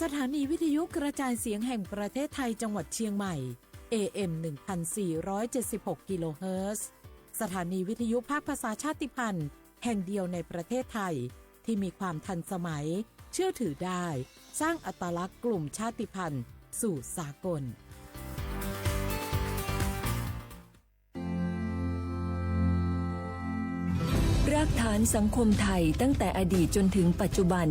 สถานีวิทยุกระจายเสียงแห่งประเทศไทยจังหวัดเชียงใหม่ เอ เอ็ม หนึ่งพันสี่ร้อยเจ็ดสิบหก กิโลเฮิรตซ์ สถานีวิทยุภาคภาษาชาติพันธุ์แห่งเดียวในประเทศไทย ที่มีความทันสมัย เชื่อถือได้ สร้างอัตลักษณ์กลุ่มชาติพันธุ์สู่สากล รากฐานสังคมไทยตั้งแต่อดีตจนถึงปัจจุบัน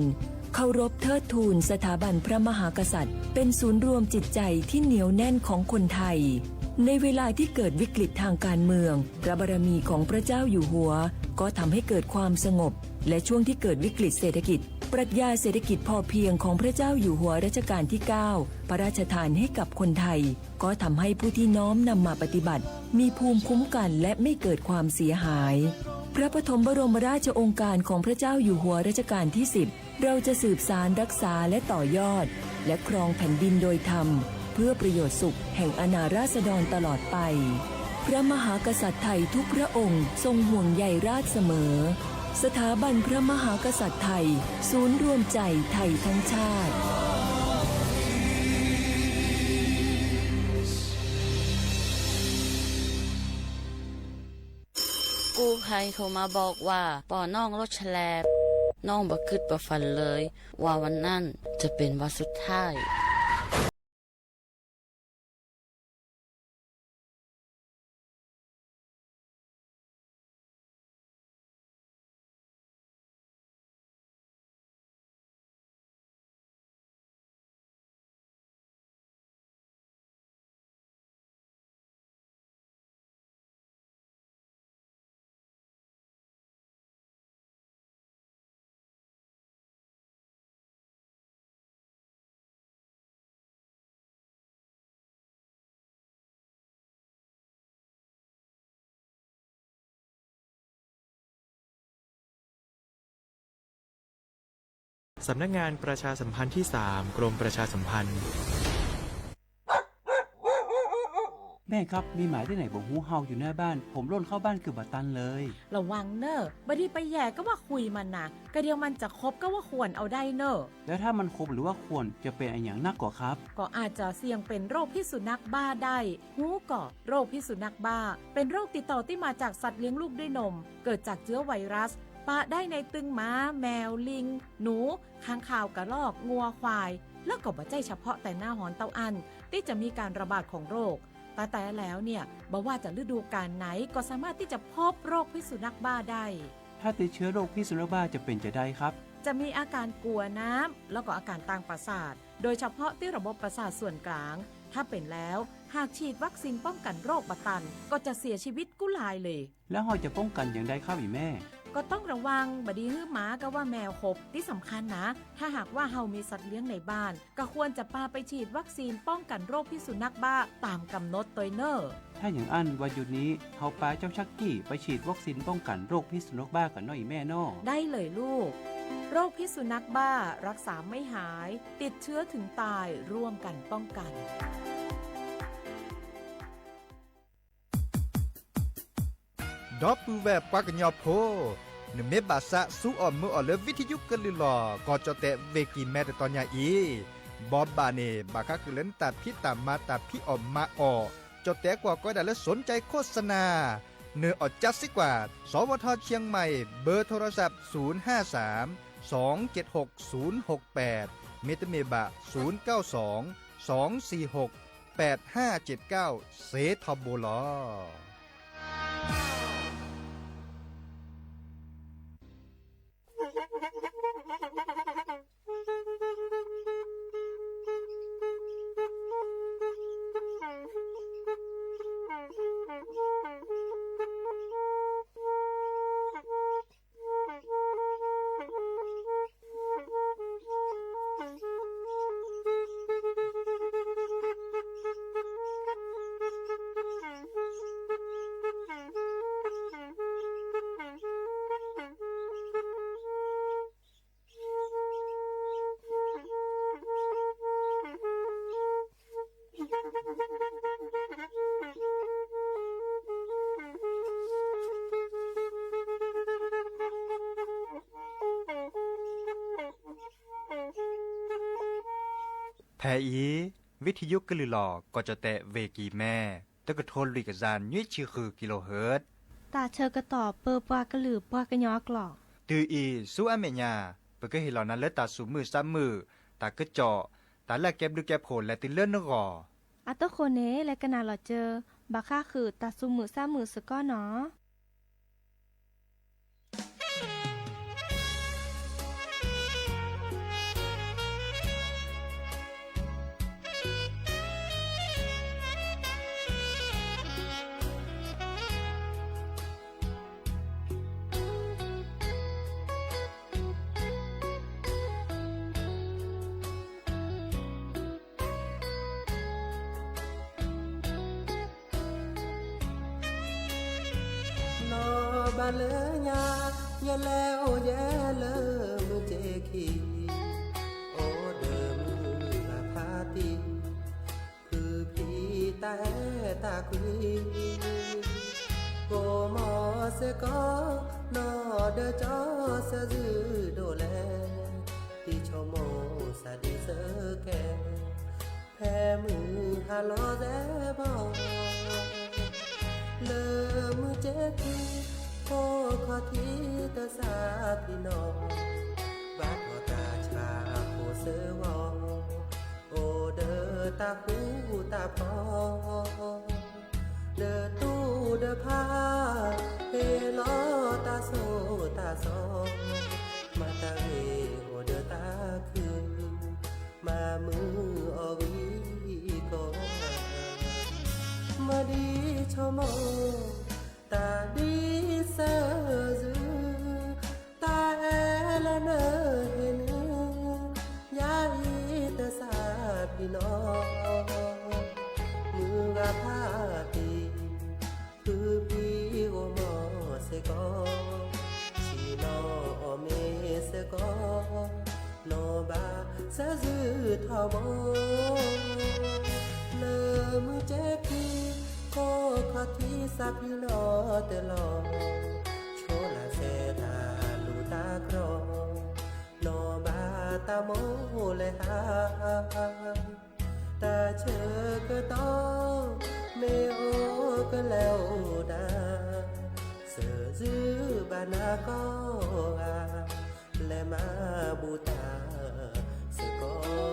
เคารพเทิดทูนสถาบันพระมหากษัตริย์ เป็นศูนย์รวมจิตใจที่เหนียวแน่นของคนไทย ในเวลาที่เกิดวิกฤตทางการเมือง พระบารมีของพระเจ้าอยู่หัว ก็ทำให้เกิดความสงบ และช่วงที่เกิดวิกฤตเศรษฐกิจ ปรัชญาเศรษฐกิจพอเพียงของพระเจ้าอยู่หัวรัชกาลที่เก้า พระราชทานให้กับคนไทย ก็ทำให้ผู้ที่น้อมนำมาปฏิบัติ มีภูมิคุ้มกันและไม่เกิดความเสียหาย พระปฐมบรมราชโองการของพระเจ้าอยู่หัวรัชกาลที่สิบ เราจะสืบสานรักษาและต่อยอด และครองแผ่นดินโดยธรรม เพื่อประโยชน์สุขแห่งอาณาราษฎรตลอดไป พระมหากษัตริย์ไทยทุกพระองค์ทรงห่วงใยราษฎร์เสมอ สถาบันพระมหากษัตริย์ไทย ศูนย์รวมใจไทยทั้งชาติ กู้ภัยโทรมาบอกว่าปอน้องรถแฉลบ น้องบ่คิดบ่ฝันเลยว่าวันนั้นจะเป็นวันสุดท้าย สำนักงานประชาสัมพันธ์ที่สาม กรมประชาสัมพันธ์ แม่ครับ มีหมาที่ไหนบ่ฮู้เห่าอยู่หน้าบ้าน ผมล่นเข้าบ้านเกือบบ่ตันเลย ระวังเน่อ บ่ดีไปแหย่ก็ว่าคุยมันนะ กะเดียวมันจะขบก็ว่าข่วนเอาได้เน่อ แล้วถ้ามันขบหรือว่าข่วนจะเป็นอะหยังนักก่อครับ ก็อาจจะเสี่ยงเป็นโรคพิษสุนัขบ้าได้ ฮู้ก่อ โรคพิษสุนัขบ้า เป็นโรคติดต่อที่มาจากสัตว์เลี้ยงลูกด้วยนม เกิดจากเชื้อไวรัส ปะได้ในตึงหมา แมว ลิง หนู ค้างคาว กระรอก งัว ควาย แล้วก็บ่ใจ้เฉพาะแต่หน้าฮ้อนเต้าอั้น ที่จะมีการระบาดของโรค แต่แต่แล้วเนี่ย บ่ว่าจะฤดูกาลไหน ก็สามารถที่จะพบโรคพิษสุนัขบ้าได้ ถ้าติดเชื้อโรคพิษสุนัขบ้าจะเป็นจะใดครับ จะมีอาการกลัวน้ำ แล้วก็อาการทางประสาท โดยเฉพาะที่ระบบประสาทส่วนกลาง ถ้าเป็นแล้ว หากฉีดวัคซีนป้องกันโรคบ่ตัน ก็จะเสียชีวิตกู้ลายเลย แล้วเฮาจะป้องกันอย่างใดครับอีแม่ ก็ต้องระวัง บ่ดีหื้อหมาก็ว่าแมวขบ ที่สำคัญนะ ถ้าหากว่าเฮามีสัตว์เลี้ยงในบ้าน ก็ควรจะปาไปฉีดวัคซีนป้องกันโรคพิษสุนัขบ้าตามกำหนดตวยเน่อ ถ้าอย่างอั้นวันหยุดนี้ เฮาปาเจ้าชักกี้ไปฉีดวัคซีนป้องกันโรคพิษสุนัขบ้ากันเนาะอีแม่เนาะ ได้เลยลูก โรคพิษสุนัขบ้ารักษาไม่หาย ติดเชื้อถึงตาย ร่วมกันป้องกัน ဒီပုၢ်ဝဲၢ်ပှၤကညီဖိ, နမ့ၢ်ဘၣ်သးဆူအီၣ်မုာ်အီၣ်လၢ ဝံထယုကလုၢ်လီၤ ကီၢ်ကၠီၣ်တဲၣ် ဝ့ၢ်ကံၢ်မဲ တတီၤညါအံၤ, ဘီဘၣ်န့ၣ် ဘၣ်ဃးဃုာ်လၢနတၢ်ဖံးတၢ်မၤ တၢ်ဖံးအီၣ်မၤအီၣ်, ကၠီၣ်တဲၣ်ကွၢ်ကီဝဲဒၣ်လၢ สนใจโฆษณา, နအီၣ်ကၠါစ့ၢ်ကီး, สวท เชียงใหม่ เบอร์โทรศัพท์ ศูนย์ห้าสาม สองเจ็ดหก ศูนย์หกแปด မ့တမ့ၢ်ဘၣ် ศูนย์เก้าสอง สองสี่หก แปดห้าเจ็ดเก้า စ့ထီဘိလီၤ. ဖဲအံၤ ဝံထံယိကလုာ်လီၤ ကီၢ်ကၠီၣ်တဲၣ် ဝ့ၢ်ကံၢ်မဲ တကထိလွံၢ်ကယၤနွံဆံဃု ကံလိဟၢၣ် တၢ်ဆၢကတီၢ်ပၢပှၤကလုာ်ပှၤကညီအကျိာ် တုၤအံၤဆူအမဲာ်ညါ ပကဟ့ၣ်လီၤနၤလၢတၢ်သူၣ်မုာ်သးမုာ် တၢ်ကစီၣ် တၢ်လၢအကဲဘျုးကဲဖှိၣ်လဲၤတုၤလၢနဂီၢ် အတဃိန့ၣ် လဲၤကနၣ်လီၤစၢၤ ဘၣ်ဃးဃုာ်တၢ်သူၣ်မုာ်သးမုာ်စ့ၢ်ကီးနီၤ. နီၢ်ဘၣ်လၢညါ ယလဲၤအိၣ်ယဲလၢမုၢ်က့ခံ, အိၣ်ဒီးမုၢ်ဂၤဖးတံၢ်, ဖုဖံတၢ်အဲၣ်တၢ်ကွံ, ကိးမီၤစ့ၢ်ကီး နီၢ်ဒီးကၠီဆၢဇုဒိၣ်လဲၣ်, တံၤဆိကမိၣ်သးဒ်စ့ၢ်ကီး ဖဲမုၢ်ဟါလီၤစဲးဘီၣ် လၢမုၢ်က့ခံ, ဖိခီၣ်ထံးတစးဖံးနီၣ်, ဘၣ်ထီၣ်တၢ်ဆါဖိစၢဝီၤ, အိၣ်ဒီးတၢ်ဃူတၢ်ဖိး, ဒီးတူၢ်ဒီးဖး, ဟ့ၣ်လီၤတၢ်ဆိၣ်တၢ်ဆီ, မၤတၢ်ဂ့ၤအိၣ်ဒီးတၢ်ခု, မၤမုာ်အီၤဂံၢ်ကီ, မ့ၢ်ဒ်ဆိကမိၣ် တၢ်ဒ်စၢၤစု, တၢ်အဲၣ်လၢနဟ့ၣ်နုၢ်, ယၤအံၤတစးဖံးနီၣ်, မုၢ်ဂၤဖးတံၢ်, ဖုဖံဂီၤမီၤစ့ၢ်ကီး, ဆ့ၣ်နီၤအီၤမ့ၢ်စ့ၢ်ကီး, နီၢ်ဘၣ်စၢၤစုထီဘိ လၢမုၢ်က့ခံ, ဖိခီၣ်ထံးစးဖံးနီၣ်တလီၢ်, ဆိလၢစဲတၢ်လူၢ်တၢ်ကြီ, နီၢ်ဘၣ်တၢ်မိၣ်လဲၤဟး, တၢ်ဆၢကတီၢ် မ့ၢ်အိၣ်ကလဲၤအိၣ်ဒၣ်, စၢၤစုဘၣ်နၤကိးဂၤ, လဲၤမၤဘူၣ်တၢ်စ့ၢ်ကီး.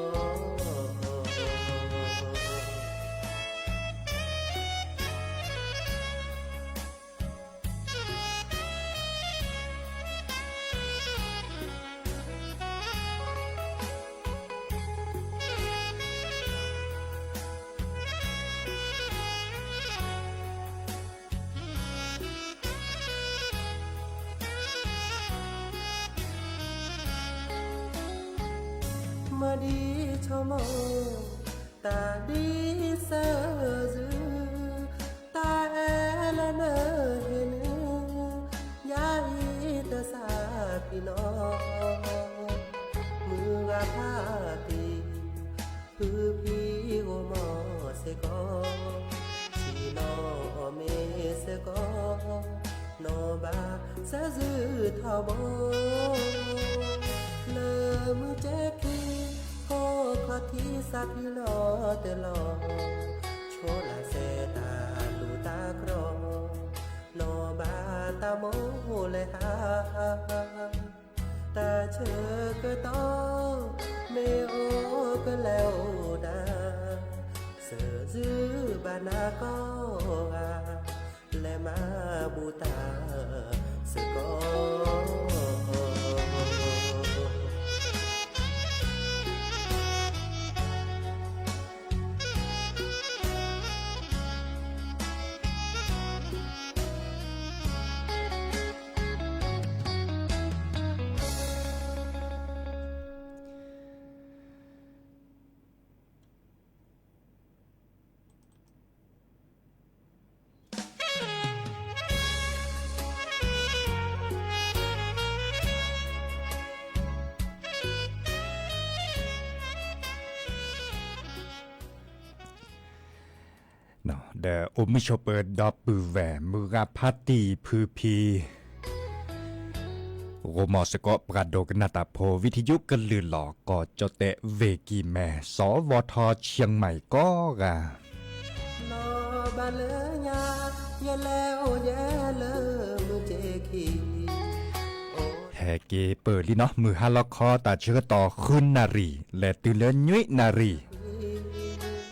မ့ၢ်ဒ်ဆိကမိၣ် တၢ်ဒ်စၢၤစု, တၢ်အဲၣ်လၢနဟ့ၣ်နုၢ်, ယၤအံၤတစးဖံးနီၣ်, မုၢ်ဂၤဖးတံၢ်, ဖုဖံဂီၤမီၤစ့ၢ်ကီး, ဆ့ၣ်နီၤအီၤမ့ၢ်စ့ၢ်ကီး, နီၢ်ဘၣ်စၢၤစုထီဘိ လၢမုၢ်က့ခံ, ဖိခီၣ်ထံးစးဖံးနီၣ်တလီၢ်, ဆိလၢစဲတၢ်လူၢ်တၢ်ကြီ, နီၢ်ဘၣ်တၢ်မိၣ်လဲၤဟး, တၢ်ဆၢကတီၢ် မ့ၢ်အိၣ်ကလဲၤအိၣ်ဒၣ်, စၢၤစုဘၣ်နၤကိးဂၤ, လဲၤမၤဘူၣ်တၢ်စ့ၢ်ကီး. ဒီးအိၣ်မုာ်ဆိးပၢၤဒီပုၢ်ဝဲၢ် မုၢ်ဂၤဖးတံၢ်ဖုဖံ, ဂီၤမီၤစ့ၢ်ကီး ပှၤဒိကနၣ်တၢ်ဖိ ဝံထယုကလုၢ်လီၤ ကီၢ်ကၠီၣ်တဲၣ် ဝ့ၢ်ကံၢ်မဲ စီၤဝီၤထီၣ် ဆံၣ်မဲၣ်ကိးဂၤ ဟဲက့ၤပၢၢ်လံနီၤ မုၢ်ဟါလီၤခီ တၢ်ဆၢကတီၢ် ဃုနၣ်ရံၣ် လဲၤတုၤလၢနွံနၣ်ရံၣ်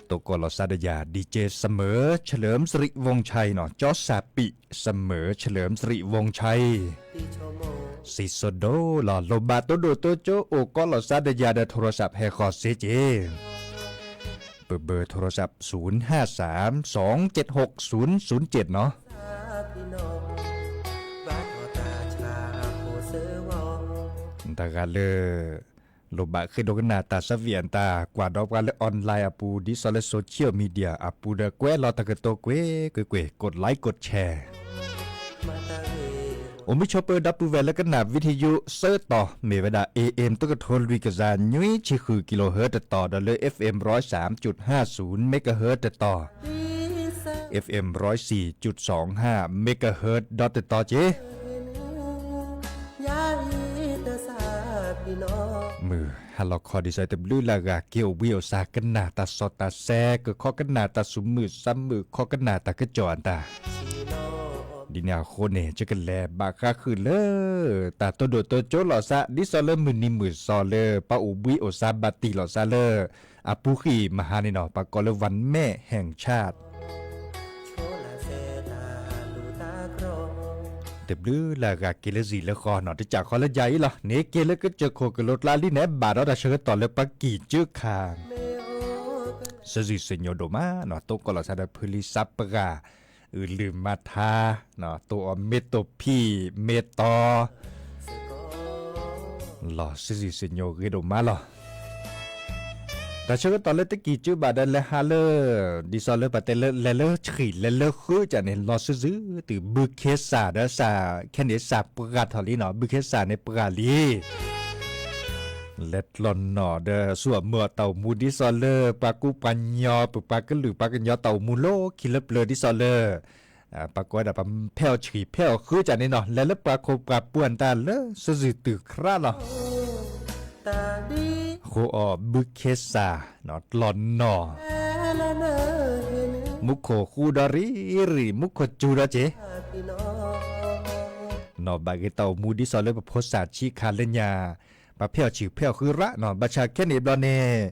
တိကိၣ်လီၤစါဒီးယၤ DJ เสมอ เฉลิมสิริวงศ์ชัยနီၤ ကၠီစၢ်ပံး เสมอ เฉลิมสิริวงศ์ชัย စံၣ်စိၤဒိၣ်လီၤ လိၣ်ဘၣ်တိဒိၣ်တိကၠိ အိၣ်ကိးလီၤစါဒီးယၤဒီး โทรศัพท์ ဟဲဃီၤစ့ၢ်ကီး ပဘၢ โทรศัพท์ ศูนย์ห้าสามสองเจ็ดหกศูนย์ศูนย์เจ็ดနီၤ တဂၤလၢ လိၣ်ဘၣ်ဃ့ဒိကနၣ်တၢ်ဆၢဝံၣ်အ တၢ်ကွၢ်ဒီးပှၤလၢ online အပူၤ ဒ်သိးလၢ social media အပူၤဒီး ကွဲးလီၤတၢ်ကတိၤကွ့ၢ်ကွ့ၢ်ကွ့ၢ် กดไลค์ กดแชร์ အိၣ်မူဆိးပၢၤဒီပုၢ်ဝဲၢ်လၢကနၣ် ဝံထယု ဆၢတီၢ် မ့ၢ်ဝဲဒၣ် เอเอ็ม တကထိလွံၢ်ကယၤ နွံဆံဃု kilohertz တတီၤ ဒီးလၢ เอฟเอ็ม ร้อยสามจุดห้าศูนย์ megahertz တတီၤ เอฟเอ็ม ร้อยสี่จุดสองห้า megahertz ဒီးတတီၤက့ မုၢ်ဟါလီၤခီဒ်သိးတဘျုးလၢအဂၤ က့ၤအိၣ်ဘှံးအိၣ်သါ ကနၣ်တၢ်စီတၢ်ဆှံ ကခီကနၣ်တၢ်သူၣ်မုာ်သးမုာ် ခီကနၣ်တၢ်ကစီၣ်အတၢ် ဒ်န့ၣ်အဃိန့ၣ် ယကလဲၤဘၣ်ဃးဃုာ်လၢ တၢ်တိဒိၣ်တိကၠိလီၤစါ ဒ်သိးလၢမုၢ်နံၤမုၢ်သီလၢ ပှၤအိၣ်ဘှံးအိၣ်သါဘၣ်တံၢ်လီၤစါလၢ အပူၤဃံၢ်မဟါန့ၣ်နီၤ ပှၤကိးလၢ วันแม่แห่งชาติ တဘျုးလၢအဂၤက့ၤလၢစံၣ်လၢဃီနီၤ တစးဃီလၢယၤအံၤလီၤ န့ၣ်က့ၤလၢကစၢၢ်ခိၣ်ကလိကျါလံန့ၣ် ဘၣ်ဒီးတၢ်ဆၢကတီၢ်လၢပှၤကံၢ်ကၠၢခါ စၢ်စံၣ်စၢ်ညီၣ်ဒိၣ်မးနီၤ တိကိၣ်လီၤစါဒီးဖုလံစးပှၢ် အုၣ်လုၢ်မၤထါ တိၢ်အီၣ်မ့ၢ်တိၢ်ဖံးမ့ၢ်တီ လီၤစၢ်စံၣ်စၢ်ညီၣ်ဂ့ၤဒိၣ်မးလီၤ တၢ်ဆၢကတီၢ်လၢတကံၢ်ကၠၢဘၣ်ဒီးလဲၤဟးလၢ ဒ်သိးလၢပတဲလၢ လဲၤလၢဆံၣ်လဲၤလၢဃုကၢန့ၣ် လီၤစၢ်စၢ်တုၤဘုခ့စၢ်ဒီးစၢ် ခဲန့ၣ်စၢ်ပှၢ်ထီၣ်လံနီၤ ဘုခ့စၢ်န့ၣ်ပှၢ်လံ လဲၤကျီၢ်နီၣ်ဒီးဆူအမုာ်အတၢ်အိၣ်မူဒ်သိးလၢ ပှၤကူပှၤညီ ပပှၤကလုာ်ပှၤကညီတၢ်အိၣ်မူလီၢ်ခံလၢပျၢၤဒ်သိးလၢ ပှၤကိးဝဲဒၣ်ပှၤဖဲအီၣ်ဆံၣ်ဖဲအီၣ်ဃုကၢန့ၣ်နီၤ လဲၤလၢပှၤခိၣ်ပှၤပူၤအတၢ်လၢစၢ်စံၣ်တုၤခရၣ်လီၤ ဃိအီၣ်ဘုခ့စၢ် ကျီၢ်နီၣ် မူခိၣ်ဃူဒီးရံၣ်ရံၣ် မူခိၣ်စူၤဒီးက့ၤ နီၣ်ဘၣ်ဂ့ၤတၢ်အိၣ်မူဒ်သိးလၢပဖိစၢ်ဆံးခါလၢညါ ပှၤဖဲအီၣ်ဆံၣ်ဖဲအီၣ်ဃုရၣ်နီၤ ဘၣ်ဆၣ်ခဲန့ၣ်ဘျီန့ၣ်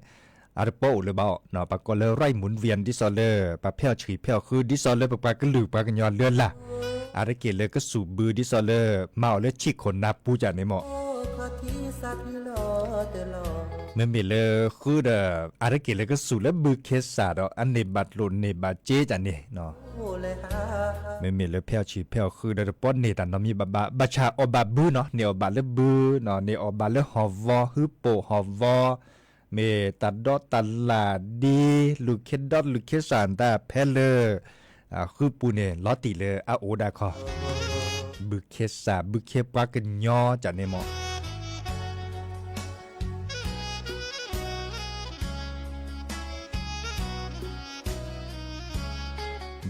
အတပီအိၣ်လၢၤဘၣ်အီၤ ပှၤကိးလၢ ไร่หมุนเวียน ဒ်သိးလၢ ပှၤဖဲအီၣ်ဆံၣ်ဖဲအီၣ်ဃု ဒ်သိးလၢပပှၤကလုာ်ပှၤကညီလၢ်လၢ် အါတက့ၢ်လၢကစူၣ်ဘုဒ်သိးလၢ မၤအီၤလၢဆံၣ်ခိၣ်နါပူၤကၢန့ၣ်မ့ၢ် မ့မ့ၢ်လၢဃုဒီး အါတက့ၢ်လၢကစူၣ်လၢဘုခ့စၢ်ဒီး အန့ၢ်ဘၣ်ကျိၣ်န့ၢ်ဘၣ်စ့ကၢန့ၣ် မ့မ့ၢ်လၢဖဲအီၣ်ဆံၣ်ဖဲအီၣ်ဃုဒီးတပီန့ၢ်တၢ်နီတမံၤဘၣ်ဘၣ် ဘၣ်ဆၣ်အီၣ်ဘၣ်ဘုနီၤ န့ၢ်အီၣ်ဘၣ်လၢဘုနီၤ န့ၢ်အီၣ်ဘၣ်လၢဟီၣ်ဝီ ဟုပိာ်ဟီၣ်ဝီ မ့ၢ်တၢ်ဒီတၢ်လၣ်ဒ် လူၢ်ခ့ဒီလူၢ်ခ့စၢ်တၢ်ဖဲလၢ ဃုပူၤန့ၣ် လီၤတံၢ်လၢအအိၣ်ဒၣ်ခီ ဘုခ့စၢ် ဘုခ့ပှၤကညီကၢန့ၣ်မ့ၢ်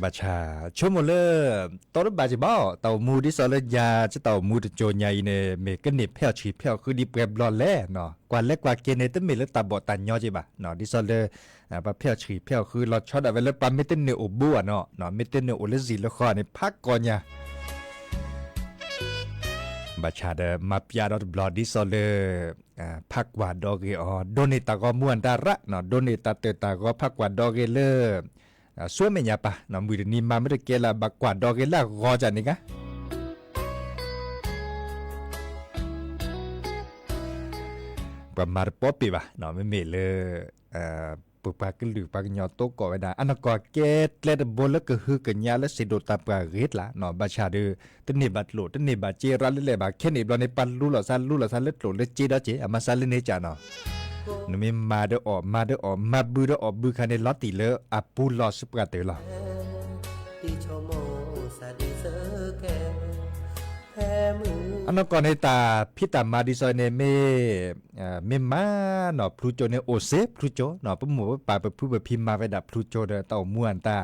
ဘၣ်ဆၣ် ဆိကမိၣ်လၢ တီတဘၣ်က့ၤဘၣ် တၢ်အိၣ်မူဒ်သိးလၢယၤ တၢ်အိၣ်မူတစိၤညါအံၤန့ၣ် မ့ၢ်ကန့ၢ်ဖဲအီၣ်ဆံၣ်ဖဲအီၣ်ဃုဒ်ပှဲၤဘျီလဲၣ်နီၤ ကွၢ်လဲၤကွၢ်က့ၤန့ၣ် တမ့ၢ်လၢတၢ်ဘီၣ်တၢ်ညီက့ၤဘၣ် ဒ်သိးလၢ ပှၤဖဲအီၣ်ဆံၣ်ဖဲအီၣ်ဃု လီၤဆီဒၣ်ဝဲလၢပှၤမ့ၢ်တန့ၢ်အိၣ်ဘှံးဘၣ်နီၤ မ့ၢ်တန့ၢ်အိၣ်လၢစံၣ်လၢဃီန့ၣ် ဖးကီညါ ဘၣ်ဆၣ်ဒီးမၤပျးဒီးတဘျီဒ်သိးလၢ ဖးကွၢ်ဒီဂ့ၤအီၤ ဒိးန့ၢ်တၢ်ဂီၤမူအတၢ်ရၣ်နီၤ ဒိးန့ၢ်တၢ်တၢၢ်တၢ်ဂီၤဖးကွၢ်ဒီဂ့ၤလၢ ဆူမဲာ်ညါပၢ်နီၤ မုၢ်တနံၤမၤမ့ၢ်တကဲလၢဘၣ်ကွၢ်ဒီဂ့ၤလၢအဂီၤကၢန့ၣ်ဂ့ၤ ပှၤမၤတပီပ့ၤဘၣ်နီၤ မ့မ့ၢ်လၢ ပပှၤကလုာ်ပှၤကညီတိကိးဝဲဒၣ် အနီၢ်ကီၢ်ကဲကျဲတဘိလၢကဟုကညးလၢစံၣ်ဒိၣ်တၢ်ပှၢ်ဂ့ၤကျါနီၤ ဘၣ်ဆၣ်ဒီး တန့ၢ်ဘၣ်ကျိၣ် တန့ၢ်ဘၣ်စ့ရၣ်လၢလဲၣ်ဘၣ် ခဲန့ၣ်ဘျီန့ၣ် ပှၤလူလီၤသးလူလီၤသးလၢကျိၣ်လၢစ့ဒီးက့ၤ အမၤသးလၢန့ၣ်ကၢနီၤ နမ့ၢ်မၤဒီးအီၣ် မၤဒီးအီၣ် မၤဘုဒီးအီၣ်ဘုခါန့ၣ် လီၤတံၢ်လၢအပူၤလီၤစပှၢ်တၢၢ်လီၤ အနီၢ်ကီၢ်န့ၣ် တၢ်ဖံးတၢ်မၤဒ်သိးန့ၣ် မ့ၢ် မ့ၢ်မၤနီၤ ဖျူကၠိန့ၣ် အိၣ်စ့ဖျူကၠိနီၤ ပမိၢ်ပပၢ်ပဖုပဖံမၤဝဲဒၣ်ဖျူကၠိဒီး တၢ်အိၣ်မူအတၢ်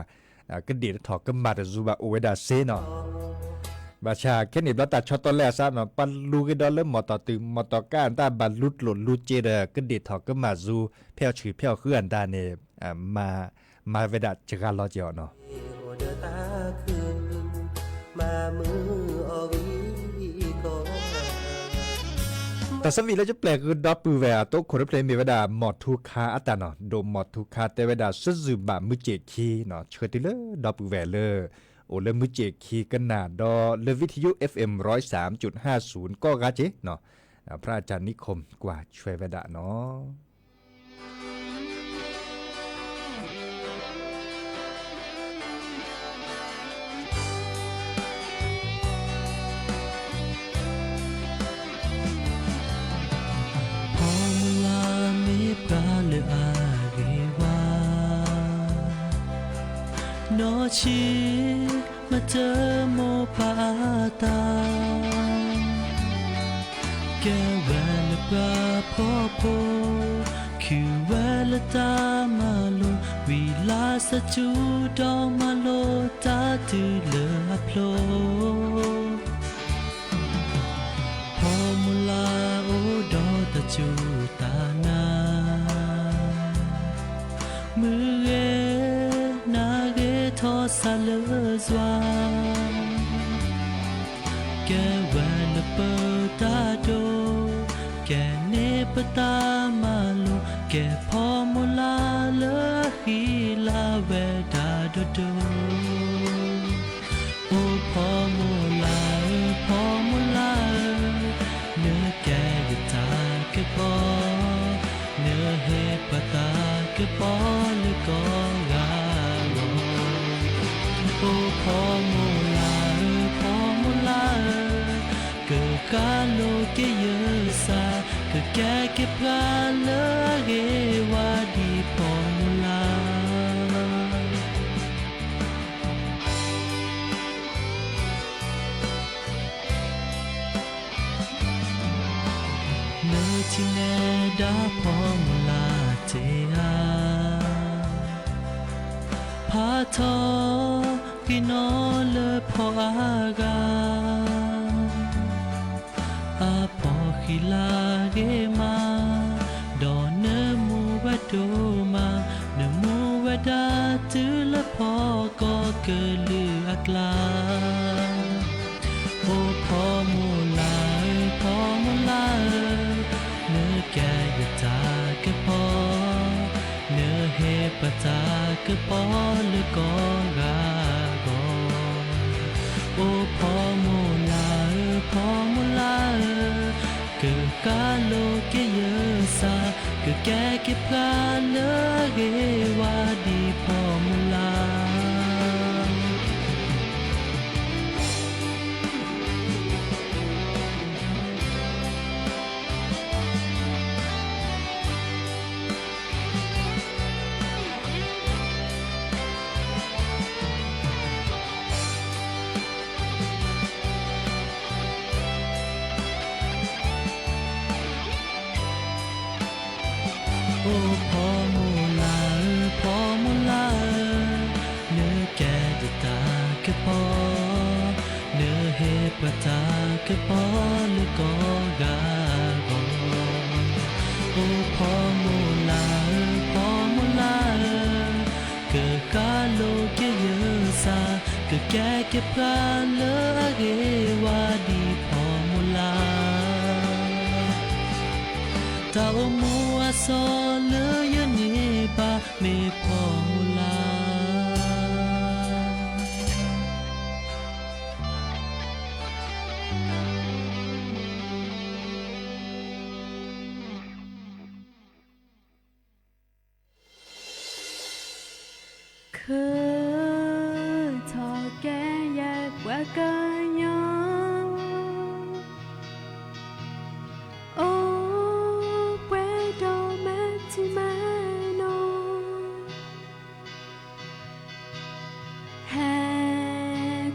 ကဒ့ၣ်တထီၣ်ကမၣ်တစူၤဘၣ်အိၣ်ဝဲဒၣ်စ့နီၤ ဘၣ်ဆၣ်ခဲန့ၣ်ဘျီတၢ်ဆီတလဲအစးနီၤ ပှၤလူၤက့ၤဒီးလၢမီၢ်တီၢ်တုၤ မီၢ်တီၢ်ကါအတၢ်ဘၣ်လူၤကျိၣ်လူၤစ့ဒီး ကဒ့ၣ်ထီၣ်ကမၣ်စူၤ ဖဲအီၣ်ဆှံၣ်ဖဲအီၣ်ဃုအတၢ်န့ၣ် မၤဝဲဒၣ်စှၤလီၤက့ၤအီၤနီၤ. တၢ်ဆၢဝံၤလၢယပျဲၢ်ဃုာ်ဒီပုၢ်ဝဲၢ်အတၢ်အိၣ်ခိၣ်တဖျၢၣ်မ့ၢ်ဝဲဒၣ် မီၢ်ထူခါအတၢ်နီၤ ဒိၣ်မီၢ်ထူခါတဲဝဲဒၣ် စၢ်စုၣ်ဘၣ်မုၢ်စ့ၣ်ခံနီၤ ဆှၢတုၤလၢဒီပုၢ်ဝဲၢ်လၢ အိၣ်လၢမုၢ်စ့ၣ်ခံကနၣ်ဒီးလၢ ဝံထယု FM ร้อยสามจุดห้าศูนย์ ကိးဂၤက့ၤနီၤ พระอาจารย์นิคม ကွၢ်ဆွဲဝဲဒၣ်နီၤ. ဖီမုၢ်လၢ်မ့ၢ်ပှၤလၢအဂ့ၤဝါ နီၢ်ဆံး မတၢမိၢ်ပၢ်အတၢ် ကဲဝဲလၢပှၤဖှီၣ်ဖိ ခုဝဲလၢတၢ်မၤလိ ဝံၤလၢ်စၢ်ကၠူဒီးမၤလိတၢ်တုၤလၢအဖျိ ဖီမုၢ်လၢ်အိၣ်ဒီးတၢ်စူၢ်တၢ်နာ် မုၢ်ဂ့ၤနၤဂ့ၤထီၣ်စးလၢစွၢ် ကဲဝဲလၢပတၢ်ဒိ ကဲန့ၢ်ပတၢ်မၤလိ ကဲဖီမုၢ်လၢ်လၢအဃံလၤဝဲဒၣ်ဒိၣ်ဒိၣ် အိၣ်ဖီမုၢ်လၢ်ဧၢ ဖီမုၢ်လၢ်ဧၢ နကဲယတၢ်ကပီၤ နဟ့ၣ်ပှၤတၢ်ကပီၤလၢကိးဂၤဂီၢ် အိၣ်ဖီမုၢ်လၢ်ဧၢ ဖီမုၢ်လၢ်ဧၢ ကဃၣ်လိာ်က့ၤယစၢ် ကကဲက့ၤပှၤလၢအဂ့ၤဝါဒ်ဖီမုၢ်လၢ် နထံၣ်နဲဒၣ်ဖီမုၢ်လၢ်တ့ၢ်ဧါ ဖးထီက့ၤနီၢ်လၢဖီအါဂၤ အဖီဃံလၤဂ့ၤမး ဒီးနမူဝဲဒိၣ်မး နမူဝဲဒၣ်တုၤလၢဖီကီၢ်ကလုာ်အကျါ အိၣ်ဖီမုၢ်လၢ်ဧၢ ဖီမုၢ်လၢ်ဧၢ နကဲယတၢ်ကပီၤ နဟ့ၣ်ပှၤတၢ်ကပီၤလၢကိးဂၤဂီၢ် အိၣ်ဖီမုၢ်လၢ်ဧၢ ဖီမုၢ်လၢ်ဧၢ ကဃၣ်လိာ်က့ၤယစၢ် ကကဲက့ၤပှၤလၢအဂ့ၤဝါဒ်ဖီမုၢ်လၢ် အိၣ်ဖီမုၢ်လၢ်ဧၢ ဖီမုၢ်လၢ်ဧၢ နကဲယတၢ်ကပီၤ နဟ့ၣ်ပှၤတၢ်ကပီၤလၢကိးဂၤဂီၢ် အိၣ်ဖီမုၢ်လၢ်ဧၢ ဖီမုၢ်လၢ်ဧၢ ကဃၣ်လိာ်က့ၤယစၢ် ကကဲက့ၤပှၤလၢအဂ့ၤဝါဒ်ဖီမုၢ်လၢ် တၢ်အိၣ်မူအစီၢ်လၢယန့ၢ်ဘၣ် မ့ၢ်ဖီမုၢ်လၢ် ခၢၣ်ထီၣ်ကဲယဲၢ်ပှၤကညီ အိၣ်ပှဲၤဒီးမၤထံမၤနီၢ် ဟဲ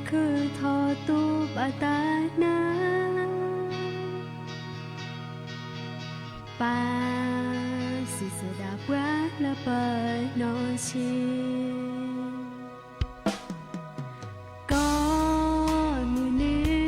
ခူၣ်ထီၣ်တူၢ်ဘၣ်တၢ်နၢ် ပာ်စံးဆဲးဒၣ်ပှၤလၢပနီၢ်ဆံး ကိးမုၢ်နံၤ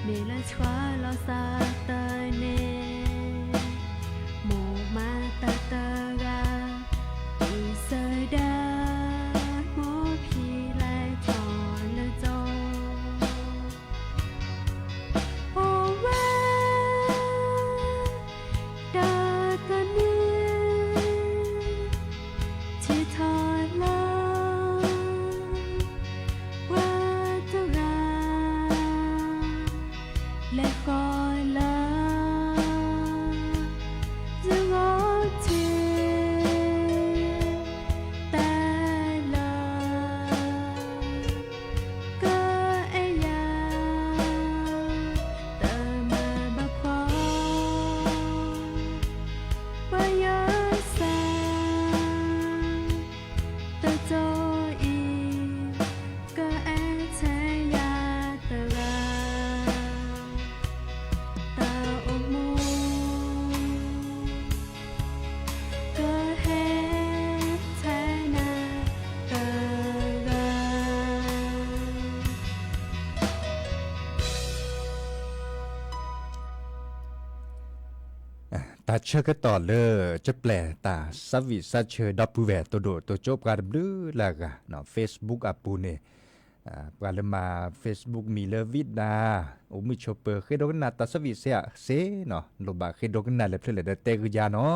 မ့ၢ်လၢဆှၢလီၤစၢ်တၢ်န့ၣ်, မိၢ်မၤတၢ်တဂၤ, အံၤစၢၤဒၣ်, မိၢ်ဖံးလဲၤထီၣ်လၢကၠိ, အိၣ်ဝဲ ဒီးတနံၤ, ထံၣ်ထီၣ်လၢ ပှၤတဂၤ လဲၤဃီၤလၢ ယဂီၢ်ထံ တဲလၢ ကအဲၣ်ယၤ တမၤဘၣ်ခွါ ပယီၤစၢ် တကၠိအံၤ ကအဲၣ်ထဲယၤတဂၤ တၢ်အိၣ်မူ ကဟဲထဲနၤတဂၤ. တၢ်ဆၢကတီၢ်လၢ ကပျဲၢ်တၢ်ဆါဝံၣ်ဆါဆၢ ဒီပုၢ်ဝဲၢ်တိၢ်ဒိၣ်တိၢ်ကၠိပှၤတဘျုးလၢအဂၤ Facebook အပူၤန့ၣ်, ပှၤလၢမၤ Facebook မံၤလၢဝံဒၣ်, အိၣ်မုာ်ဆိးပၢၤ ဃ့ဒိကနၣ်တၢ်ဆါဝံၣ်စ့ၢ်ကီးနီၤ, လိၣ်ဘၣ်ဃ့ဒိကနၣ်လဲၤဖျၢၣ်လဲၣ်ဒီးတဲဂုာ်ယၤနီ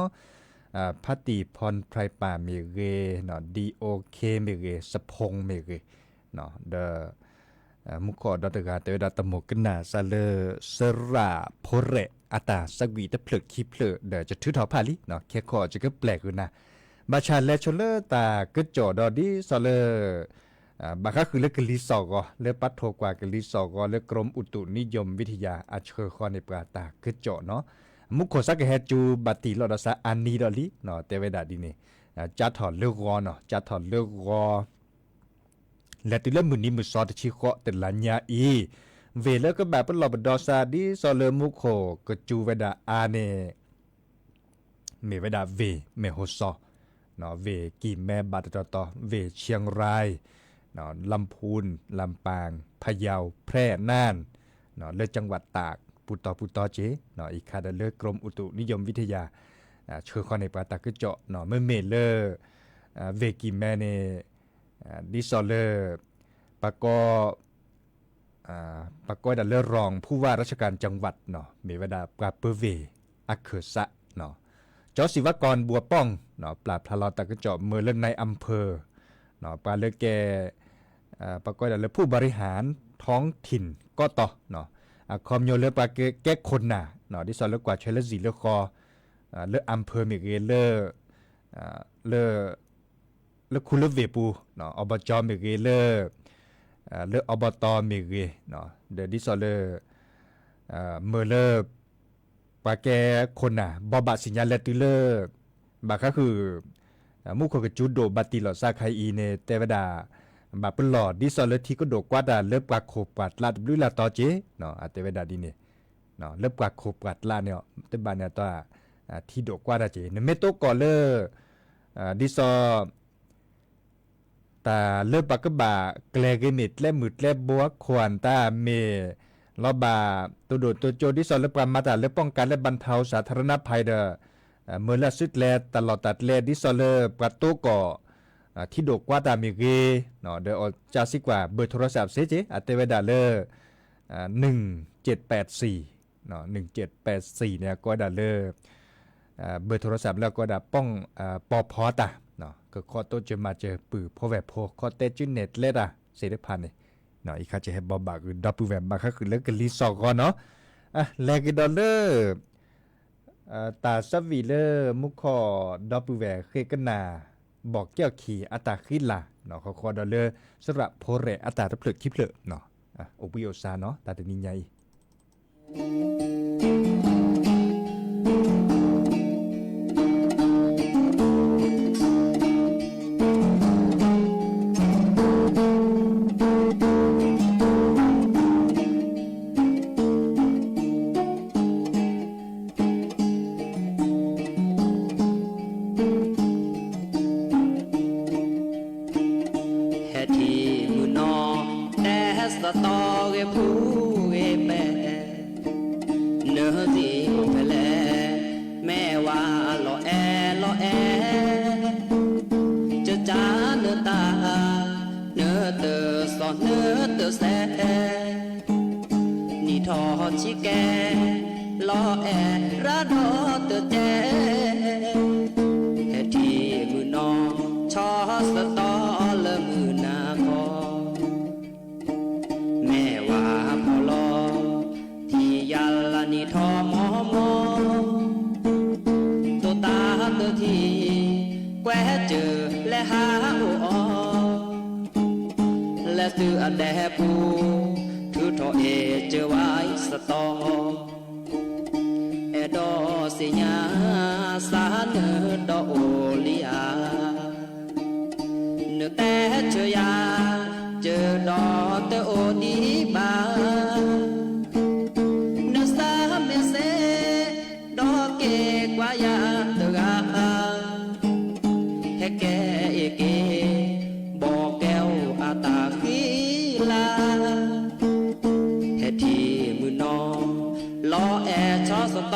ၤ, ဖါတံၢ်ဖီၣ်ဖြဲးပၢ်မ့ၢ်ဂ့ၤ, ဒီအိၣ်ခ့မ့ၢ်ဂ့ၤ, စဖိမ့ၢ်ဂ့ၤ, ဒီး မူခိၣ်ဒီတဂၤတဲဝဲဒၣ် တမိၣ်ကနၣ်စၢ်လၢ စရၣ်ဖိရဲၣ် အတၢ်ဆါဝံၣ်တဖျၢၣ်ခံဖျၢၣ် ဒီးယထုးထီၣ်ဖးလံ, ခဲခီယကပျဲၢ်ဃုာ်နၤ, ဘၣ်ဆၣ်လဲၤဆိလၢတၢ်ကစီၣ်ဒီးဒ်သိးလၢ ဘၣ်ဃးဃုာ်လၢကလံၤစိးဂီၤ လၢပှၤထိၣ်ကွၢ်ကလံၤစိးဂီၤလၢ ကရူးအူတုနံယိၣ်ဝံထယါ အဆှၢဃီန့ၢ်ပှၤတၢ်ကစီၣ်နီၤ, မူခိၣ်စါကဟဲစူၤဘၣ်တံၢ်လီၤဒီးစၢ်အါနံၤဒီးလံ, တဲဝဲဒၣ်ဒ်န့ၣ်, ကၠါထီၣ်လၢဂီၤနီၤ, ကၠါထီၣ်လၢဂီၤ လဲၤတုၤလၢမုၢ်နံၤမုၢ်သီတဆံဃိးတလါညါအံၤ, ဝ့ၢ်လၢကဘၣ်ပလီၢ်ပဒီးစၢ် ဒ်သိးလၢမူခိၣ်ကစူၤဝဲဒၣ်အါန့ၣ် မ့ၢ်ဝဲဒၣ်ဝ့ၢ်မ့ၢ်ဟိၣ်စီၤ, ဝ့ၢ်ကံၢ်မဲဘၣ်တတီၤတီၤ, ဝ့ၢ် เชียงราย, ลำพูน, ลำปาง, พะเยา, แพร่, น่าน, လၢ จังหวัดตาก ပူၤတီၤပူၤတီၤက့ၤ, အံၤခါဒီးလၢ กรมอุตุนิยมวิทยา ဆှၢဃီန့ၢ်ပှၤတၢ်ကစီၣ်, မ့မ့ၢ်လၢ ဝ့ၢ်ကံၢ်မဲန့ၣ် ဒ်သိးလၢ ပှၤကိး ပှၤကိးဝဲဒၣ်လၢ รองผู้ว่าราชการจังหวัด နီၤ, မ့ၢ်ဝဲဒၣ်ပှၤပၢၤဝ့ၢ်အခၢၣ်စးနီၤ, ကၠီစံးဝါကီၢ်ဘှီးပီၣ် နီၤ, ပျၢ်ဖျါလီၤတၢ်ကစီၣ်မၢလၢ นายอำเภอ နီၤ, ပှၤလၢကဲ ပှၤကိးဝဲဒၣ်လၢ ผู้บริหารท้องถิ่น ကီၢ်တီၤ နီၤ, အခီပညီလၢပှၤကဲခိၣ်နၢ် နီၤ, ဒ်သိးလၢကွၢ်ထွဲလၢစံာ်လၢဃီ လၢ อำเภอ မ့ၢ်ဂ့ၤ လၢ လၢ လၢခူလၢဝ့ၢ်ပူၤ อบจ မ့ၢ်ဂ့ၤ လၢ လၢ อบต မ့ၢ်ဂ့ၤ ဒီးဒ်သိးလၢ မၢလၢ ပှၤကဲခိၣ်နၢ် ဘိးဘၣ်စံၣ်ညါလဲၤတုၤလၢ ဘၣ်ဃးဃုာ် မူခိၣ်ကစူၤဒိၣ်ဘၣ်တံၢ်လီၤစၢ်ခါအံၤန့ၣ် တဲဝဲဒၣ် ဘၣ်ပလီၢ်ဒ်သိးလၢထံကဒိၣ်ကွၢ်တၢ်လၢပှၤခိၣ်ပှၤကျါတဘျုးလၢ်တီၤက့ၤ အတဲဝဲဒၣ်ဒ်န့ၣ် လၢပှၤခိၣ်ပှၤကျါန့ၣ် တဘၣ်န့ၣ်အတီ ထံဒိၣ်ကွၢ်တၢ်က့ၤ နမ့ၢ်တိကိးလၢ ဒ်သိး တၢ်လၢပှၤကဘၣ်ကျဲၤဂ့ၤမ့ၢ်ကျဲမုၢ်ကျဲဘိခွါတၢ်မ့ၢ် လီၤဘၣ်တိၢ်ဒိၣ်တိၢ်ကၠိ ဒ်သိးလၢပှၤမၤတၢ်လၢ ป้องกันและบรรเทาสาธารณภัย ဒီး မၢလၢအစုကျဲတၢ်လီၢ်တၢ်ကျဲ ဒ်သိးလၢပှၤတိကိး ထံဒိၣ်ကွၢ်တၢ်မ့ၢ်ဂ့ၤ ဒီးအီၣ်ကၢစံကွၢ် เบอร์โทรศัพท์ စ့ၢ်ကီး အတဲဝဲဒၣ်လၢ หนึ่งเจ็ดแปดสี่ หนึ่งเจ็ดแปดสี่ န့ၣ် ကိးဝဲဒၣ်လၢ เบอร์โทรศัพท์ လၢကိးဝဲဒၣ် ပီၣ်ဖီတၢ် ကခီတိစၢၤမၤစၢၤပုၢ်ဖိဝဲၢ်ဖိ ခီတဲစုနဲၣ်ကျဲတၢ် သ့ၣ်တဖၣ်န့ၣ် အံၤခါကဟဲဘိးဘၣ်ဃုာ်ဒီပုၢ်ဝဲၢ် ဘၣ်ဃးဃုာ်လၢကလံၤစိးဂီၤနီၤ လဲၤက့ၤဒီးလၢ တၢ်ဆါဝံၣ်လၢမူခိၣ်ဒီပုၢ်ဝဲၢ်ဃ့ကနၣ် ဘီၣ်ကၠီၣ်ခံအတၢ်ဃံလၤ ဃီဃီဒီးလၢ စရၣ်ဖိရဲၣ်အတၢ်တဖျၢၣ်ခံဖျၢၣ် အိၣ်ဘှံးအိၣ်စၢ်နီၤ တၢ်တနံၤညါအံၤ ဟဲထံၣ်မုၢ်နီၤ တဲဟဲစတီၤဂ့ၤဖူဂ့ၤမဲာ် စဲး နံၣ်ထီၣ်ဆံးကဲ လီၤအဲၣ်ရၤဒီးတကဲး, ဟဲထံၣ်မုၢ်နီၢ် ဆီစတီလၢမုၢ်နၤခီ, မဲာ်ဝါဖီလီၤ ထံၣ်ယၤလၢနံၣ်ထီၣ်မီမီ, တိၢ်တၢ်တထံၣ် ကွဲးစၢၤလဲၤဟးအိၣ်အီၤ လၢသုးအဒဲပူၤ ထုးထီၣ်အဲၣ်စၢၤဝဲစတီ, အဲၣ်ဒိးသ့ၣ်ညါ စးနၢၤဒီးအိၣ်လံဧါ, နတဲဆၢယၤ စၢၤဒီးတအိၣ်ဒံးဘၣ်, နစးမ့ၢ်စဲး ဒီးက့ၤကွၢ်ယၤတဂၤ, ဟဲကဲအ့ၣ်က့ၤ ဘီၣ်ကဲအိၣ်အတၢ်ဃံလၤ, ဟဲထံၣ်မုၢ်နီၢ် လီၤအဲၣ်ဆီစတီ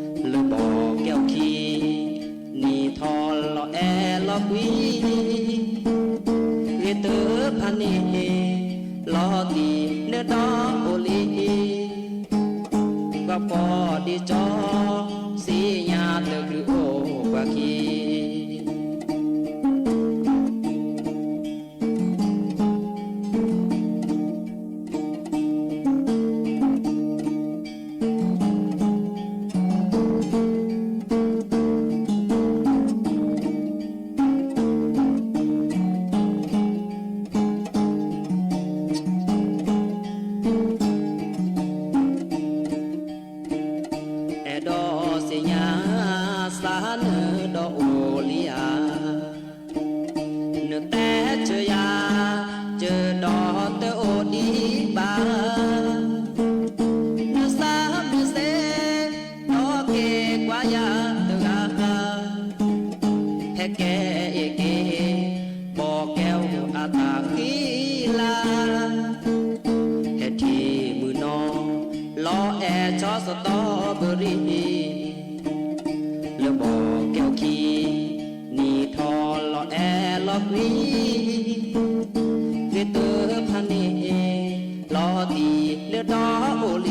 ဘရံၤ လၢဘီၣ်ကဲအိၣ်ခံ, နံၣ်ထီၣ်လီၤအဲၣ်လီၤကွံ, ဂ့ၤတဖးန့ၣ် လီၤတံၢ်နၢၤဒီးအိၣ်လံ, ပှၤဖီဒံကၠီ သ့ၣ်ညါတချုးအိၣ်ပှၤခံ အဲၣ်ဒိးသ့ၣ်ညါ စးနၢၤဒီးအိၣ်လံဧါ, နတဲဆၢယၤ စၢၤဒီးတအိၣ်ဒံးဘၣ်, နစးမ့ၢ်စဲး ဒီးက့ၤကွၢ်ယၤတဂၤ, ဟဲကဲအ့ၣ်က့ၤ ဘီၣ်ကဲအိၣ်အတၢ်ဃံလၤ, ဟဲထံၣ်မုၢ်နီၢ် လီၤအဲၣ်ဆီစတီဘရံၤ လၢဘီၣ်ကဲအိၣ်ခံ, နံၣ်ထီၣ်လီၤအဲၣ်လီၤကွံ, ဂ့ၤတဖးန့ၣ် လီၤတံၢ်နၢၤဒီးအိၣ်လံ, ပှၤဖီ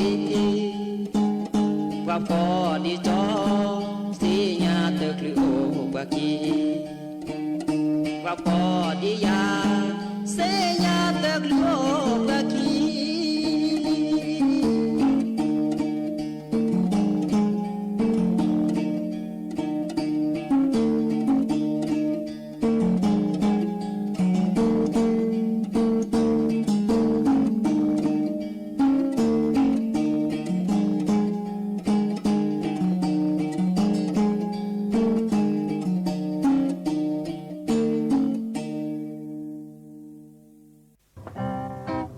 ဒံကၠီ သ့ၣ်ညါတချုးအိၣ်ပှၤခံ ပှၤဖီဒံယၤ သ့ၣ်ညါတချုးအိၣ်ပှၤခံ.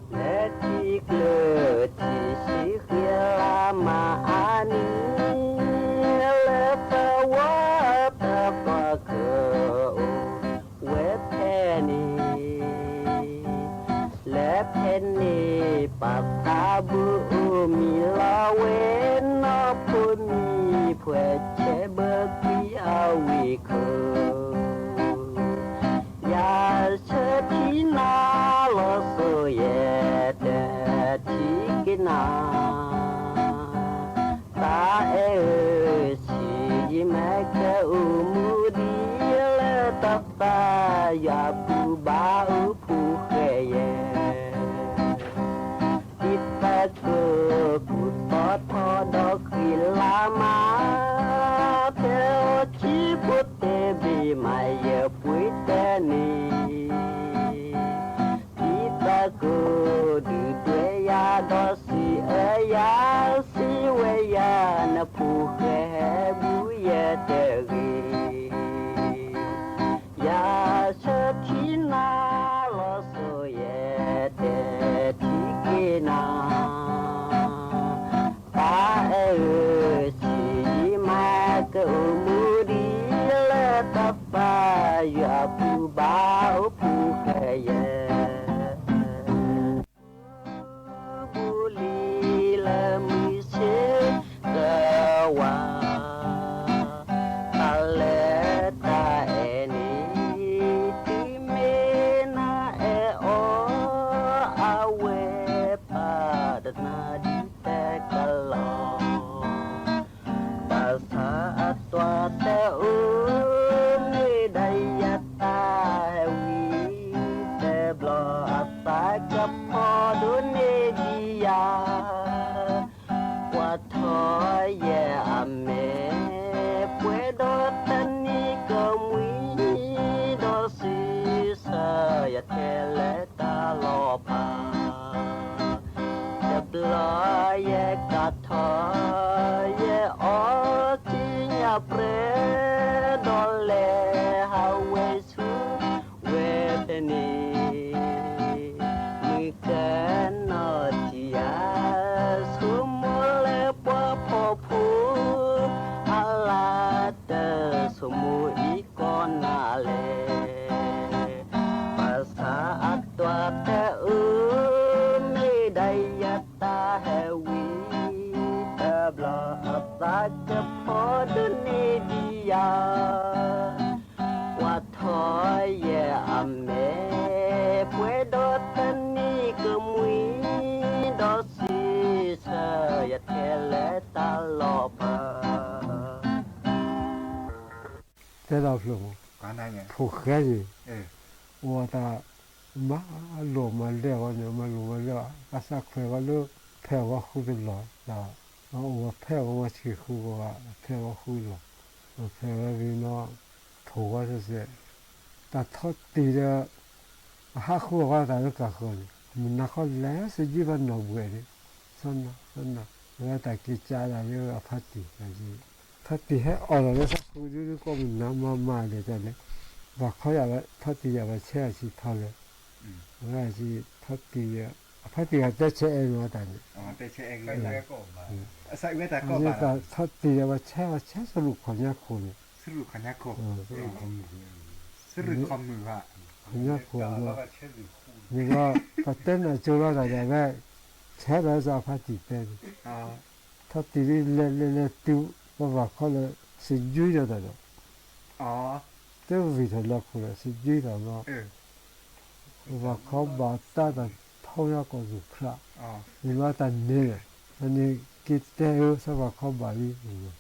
လၢထံကျၢၢ်ထံဆံဃံလၤမးအါနံၤ, လၢသဝီတသီကအိၣ်ဝဲဖဲန့ၣ်, လၢဖဲန့ၣ်ပာ်သးဘုဧိၤမံၤလီၤဝဲ, နီၢ်ဖိမံၤဖှဲးဆဲးဘၢကွံအဝံၤခိၣ် ယဆၢထံနၤလီၤစိၤယဲၢ်တထံက့ၤနၤ, တၢ်အဲၣ်ဧၢ ဆံးယံာ်မးကအိၣ်မူဒံးလၢတၢ်သး ယွၤဘူၣ်ဘါအိၣ်ဖှူဃဲယဲၢ် ဒ်သိးကကူၣ်သီထီၣ်ဒီးဃံလၤမး, ဖဲအိၣ်ဆံးဖိတဲဘ့ၣ်မးယပှ့ၤတဲန့ၣ်, ဒ်သိးကဒုၣ်ဒွဲၣ်ယၤဒီး စံးအၢယၤ စံးဝဲယၤ နဖှူဃဲဟဲဘူၣ်ယဲၢ်တဂ့ၤ ယဆၢထံနၤလီၤစိၤယဲၢ်တထံက့ၤနၤ, တၢ်အဲၣ်ဧၢ ဆံးယံာ်မး ကအိၣ်မူဒံးလၢတၢ်သး ယွၤဘူၣ်ဘါအိၣ်ဖှူဃဲယဲၢ် ဘူၣ်လံလၢမုၢ်ဆ့ၣ်ကဝၤ, တၢ်လၢတၢ်အဲၣ်န့ၣ် တုၤမ့ၢ်နၤအဲၣ် အထီၣ်ယဲအီထံညၣ်ပြဲ ဒီးလဲၤဟးဝဲဆူဝဲဖဲန့ၣ် မုၢ်ကနီၤထံၣ်ယၤ ဆိမိၣ်လၢပှၤဖှီၣ်ဖိ အလါတဆိမိၣ်အံၤကီးနၤလဲၣ်. ဘၣ်ဆၣ်အတွၤဖဲအၢ မ့ၢ်ဒၣ်ယတၢ်ဟဲဝံၤ တဘျီအသးကဖီဒိၣ်န့ၢ်ဒံးယၤ ကွၢ်ထီၣ်ယဲအမဲာ် ပှဲၤဒီးတနံၤကမှံ ဒီးစံးဆၢယၤထဲလၢတၢ်လီၤဖး တဲဒၣ်ဖျိမး, ဖိၣ်ဃဲန့ၣ် အိၣ်တၢ် မၤလိာ်မၤလဲၢ်ဝဲန့ၣ် မၤလိာ်မၤလဲၢ်ဝဲ ဘၣ်ဆၣ်ခွဲးဝဲလၢဖဲးဝဲဃုတလီၢ်, အိၣ်ဝဲဖဲးဝဲမၤဆံးဃုဝဲ ဖဲးဝဲဃုလီၢ်, ဖဲးဝဲဝံၤနီၤ ထိၣ်ဝဲစဲးစဲး, တၢ်ထီၣ်တံၢ်ဒီး အဟးဃုအီၣ်ဝဲတၢ်လၢကၢ်ဃၢၤန့ၣ် မုၢ်နၤခီလဲၤစ့ယုၢ်ဘၣ်နီၢ်ဘှဲးန့ၣ်, စီနီၤ စီနီၤ ဝဲတၢ်က့ၤကၢဒၣ်လၢအဖါတံၢ် ဖါတံၢ်ဟဲအီၣ်ဒီးလၢသးဃုဒုဒုကိးမုၢ်နၤမၤမၤဒဲးတၢ်န့ၣ်, ဘၣ်ခီယၤဝဲ ဖါတံၢ်ယၤဘၣ်ဆဲအဆံးထီလဲၣ်, ဝဲအဆံး ဖါတံၢ် အဖါတံၢ်ဂၤတဲဆဲးအဲၣ်မၤတၢ်န့ၣ်, ဖါတံၢ်ယၤဘၣ်ဆဲအဆံးထီလဲၣ်, ဖါတံၢ်ယၤဘၣ်ဆဲအဆံးထီလဲၣ်, ခီၣ်ညါခိၣ်န့ၣ်, ခီၣ်ညါခိၣ်, န့ၣ်ဒီး ပှၤတဲနၢ်ကၠိလီၤတၢ်ဒီးဝဲ, ဆဲးဒီးစ့ၢ်ဖါတံၢ်တဲန့ၣ် ထီၣ်တံၢ်ဒ်လဲၣ်လဲၣ်လဲၣ်တုၤ ပဘၣ်ခီလၢ စံးယုၢ်ဒီးတၢ်ဒီး, တဝံၢ်ထီၣ်လၢခိၣ်ဒီး စံးယုၢ်တၢ်ဘျီ, ပဘၣ်ခီဘၣ်တၢ်တၢ်ထီယါကီၢ်သူၣ်ခရၣ်, န့ၣ်ဘျီတၢ်န့ၣ်ဒီး, တၢ်န့ၣ်က့ၤတဲအၢ စၢ်ဘၣ်ခီဘၣ်လံ,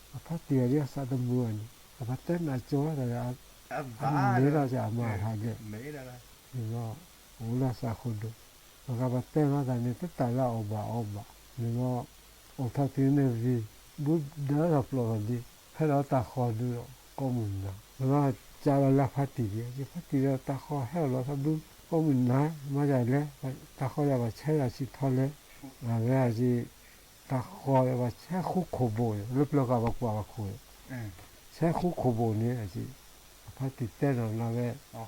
အဖါတံၢ်အဒ်အသးတမုာ်ဘၣ်န့ၣ် အပှၤတဲနၢ်ကၠိတၢ်ဒီး, အန့ၣ်ဒီးစ့ၢ်အမၤဟးဒဲး, န့ၣ်ဘျီ အိၣ်လၢသးဃိဒိၣ်, ပှၤဂၤပှၤတဲလီၤတၢ်န့ၣ် တတၢ်လၢအီၣ်ဘၣ်အီဘၣ်, န့ၣ်ဘျီ အိၣ်ထီၣ်တုၤန့ၣ်ဝံၤ ဘူးဒၢထီၣ်ပျီၢ်ထီၣ်လံ, ဖဲဒီးတၢ်ဃီၤဒုးဒီး ကိးမုၢ်နၤ, န့ၣ်ဘျီ ကၢလီၤလၢဖါတံၢ်ဒံး, ဖါတံၢ်ဒီးတၢ်ဃီၤဟဲအီၣ်လီၤသးဘု ကိးမုၢ်နၤ မၤယၤလဲၣ်, တၢ်ဃီၤယၤဘၣ်ဆဲးယၤဆံးထီလဲၣ်, အဝဲအံၤ တၢ်ဃီၤယၤဘၣ်ဆဲးဃူခိၣ်ဘိၣ်န့ၣ် လၢပျၢၤကးပှၤကွၢ်ပှၤခိၣ်န့ၣ်, ဆဲးဃူခိၣ်ဘိၣ်န့ၣ် အဖါတံၢ်တဲနီၤလီၤဝဲ အ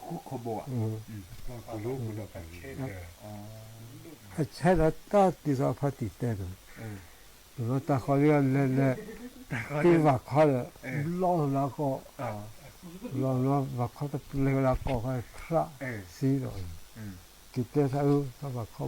ဆဲးဒီးတၢ်တုၤသိးအဖါတံၢ်တဲန့ၣ်, န့ၣ်ဘျီတၢ်ဃီၤလံအလဲၤလဲၤ, တုၤဘၣ်ခီဒီး ဘျီလၢကီၢ်, ဘျီဘၣ်ခီတပျဲလၢကီၢ်ခါခရၣ်စံဒီး, က့ၤတဲသးအၢ သးဘၣ်ခီ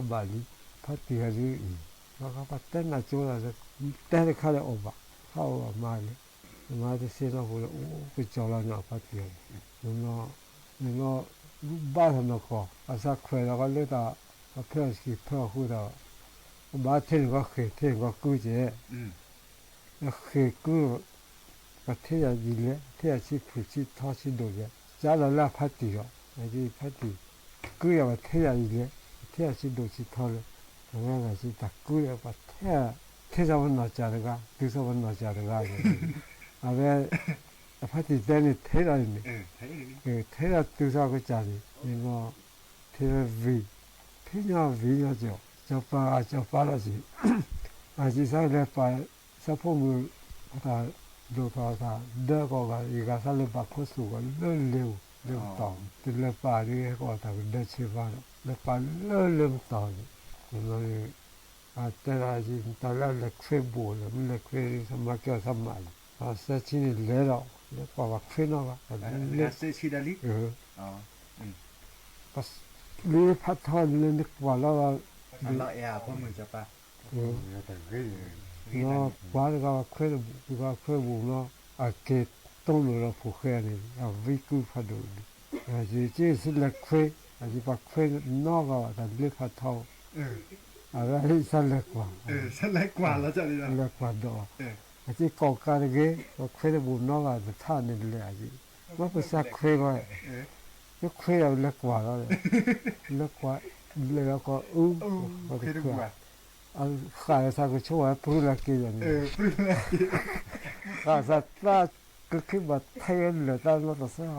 ဘၣ်လံ, ဖါတံၢ်ဂၤဒ်အံၤ, ဘၣ်ခီပှၤတဲနၢ်ကၠိလီၤ, တဲတခါဒီးအီၣ်ဘၣ်, ဟးအီၣ်ဘၣ်မၤလဲၣ်, မၤတသ့နီၢ်ပူၤဒီး အိၣ်ကစီၤလီၤန့ၣ်အဖါတံၢ်ဂၤန့ၣ်, န့ၣ်ဘျီ ဘၣ်ထီၣ်နီၢ်ကီၢ် အသးခွဲးလီၤကီးလၢတၢ် အဖဲအီၣ်ဆံးဖဲအီၣ်ဃုာ်ဒီး, ဘၣ်ထဲန့ၣ်ကီးဃ့ၢ်ထဲန့ၣ်ကီးကုကဲး, ဃ့ၢ်ကု ပှၤထဲယၤယံာ်လဲၣ်, ထဲယၤဆံးဖုၣ်ဆံးထီဆံးဒိၣ်လဲၣ်, ကၢလီၤလၢအဖါတံၢ်ဒီး, ဖါတံၢ် ကုယၤပှၤထဲယၤယံာ်လဲၣ်, ထဲယၤဆံးဒိၣ်ဆံးထီလဲၣ်, အဝဲဒၣ်စံးတၢ်ကုဒီးပှၤထဲ, ထဲသးပနီၢ်ကၢ်တဂၤ တုၤသးပနီၢ်ကၢ်တဂၤန့ၣ်, အဝဲ အဖါတံၢ်တဲန့ၣ်ထဲလီၤန့ၣ်, ထဲလီၤတုၤသးကစၢ်န့ၣ်, န့ၣ်ဘျီ ထဲဝဲဝံၤ, ဖဲညါဝံၤညါကီး, စီၤပၤဂၤစီၤပၤလီၤစံး, အစံးဆၢလဲၤပာ် ဆၢဖိမုၣ် အတၢ်ဒိၣ်ထီၣ်အတၢ်ဒၢကီးဂၤ ယဂၤသးလဲၤပာ်ခိၣ်သူၣ်ကီးလၢလ့ဧိၤ လၢပတီၢ်, တလဲၤပာ်ဒ်ဟဲကီးတၢ်ကဒၢဆ့ဘါဒီး လဲၤပာ်လၢလ့ပတီၢ်န့ၣ်, န့ၣ်ဘျီ အတဲဒၣ်အံၤ တၢ်လၢလဲၤခွဲဘူးဒီး မ့ၢ်လဲၤခွဲ သးမၤကဲအီၤသးမၤလီၤ, ပှၤသၢဆံန့ၣ်လဲၤဒီး လဲၤကွၢ်ပှၤခွဲနီၢ်ဂၤ, သၢဆံဒၣ်လံ, လၢဖးထီန့ၣ် နကွၢ်လီၤ, လီၤအဲၣ်အဖိမုၣ်စီၤပၤ, ကွၢ်တဂၤပှၤခွဲတဘူး တဂၤခွဲဘူးနီၤ, အက့ၤတိၢ်လိာ်ဒီးဖိၣ်ဃဲန့ၣ် အဝံကုဖးဒိၣ်န့ၣ်, ယက့ၤဆူလဲၤခွဲ, အယပှၤခွဲနီၢ်ဂၤဘၣ် တၢ်လၢဖးထီ, အဝဲသးလဲၤကွၢ်, လဲၤကွၢ်ဒီး, အက့ၤကိးကါတဂ့ၤ, ပှၤခွဲတဘူးနီၢ်ဂၤ တထါန့ၣ်တလဲၣ်, မ့ၢ်ပသးခွဲဂီၢ်, ယခွဲယၤလဲၤကွၢ်လီၤ, လဲၤကွၢ်, လဲၤလီၤကီးအူ, အဃၣ်ဒီးသးကဆိဝဲ ပရူလၢက့ၤယၤန့ၣ်, ဃၣ်သးသးကခ့ဘၣ်ထဲလၢာ်တၢ်လီၢ်တၢ်စဲး,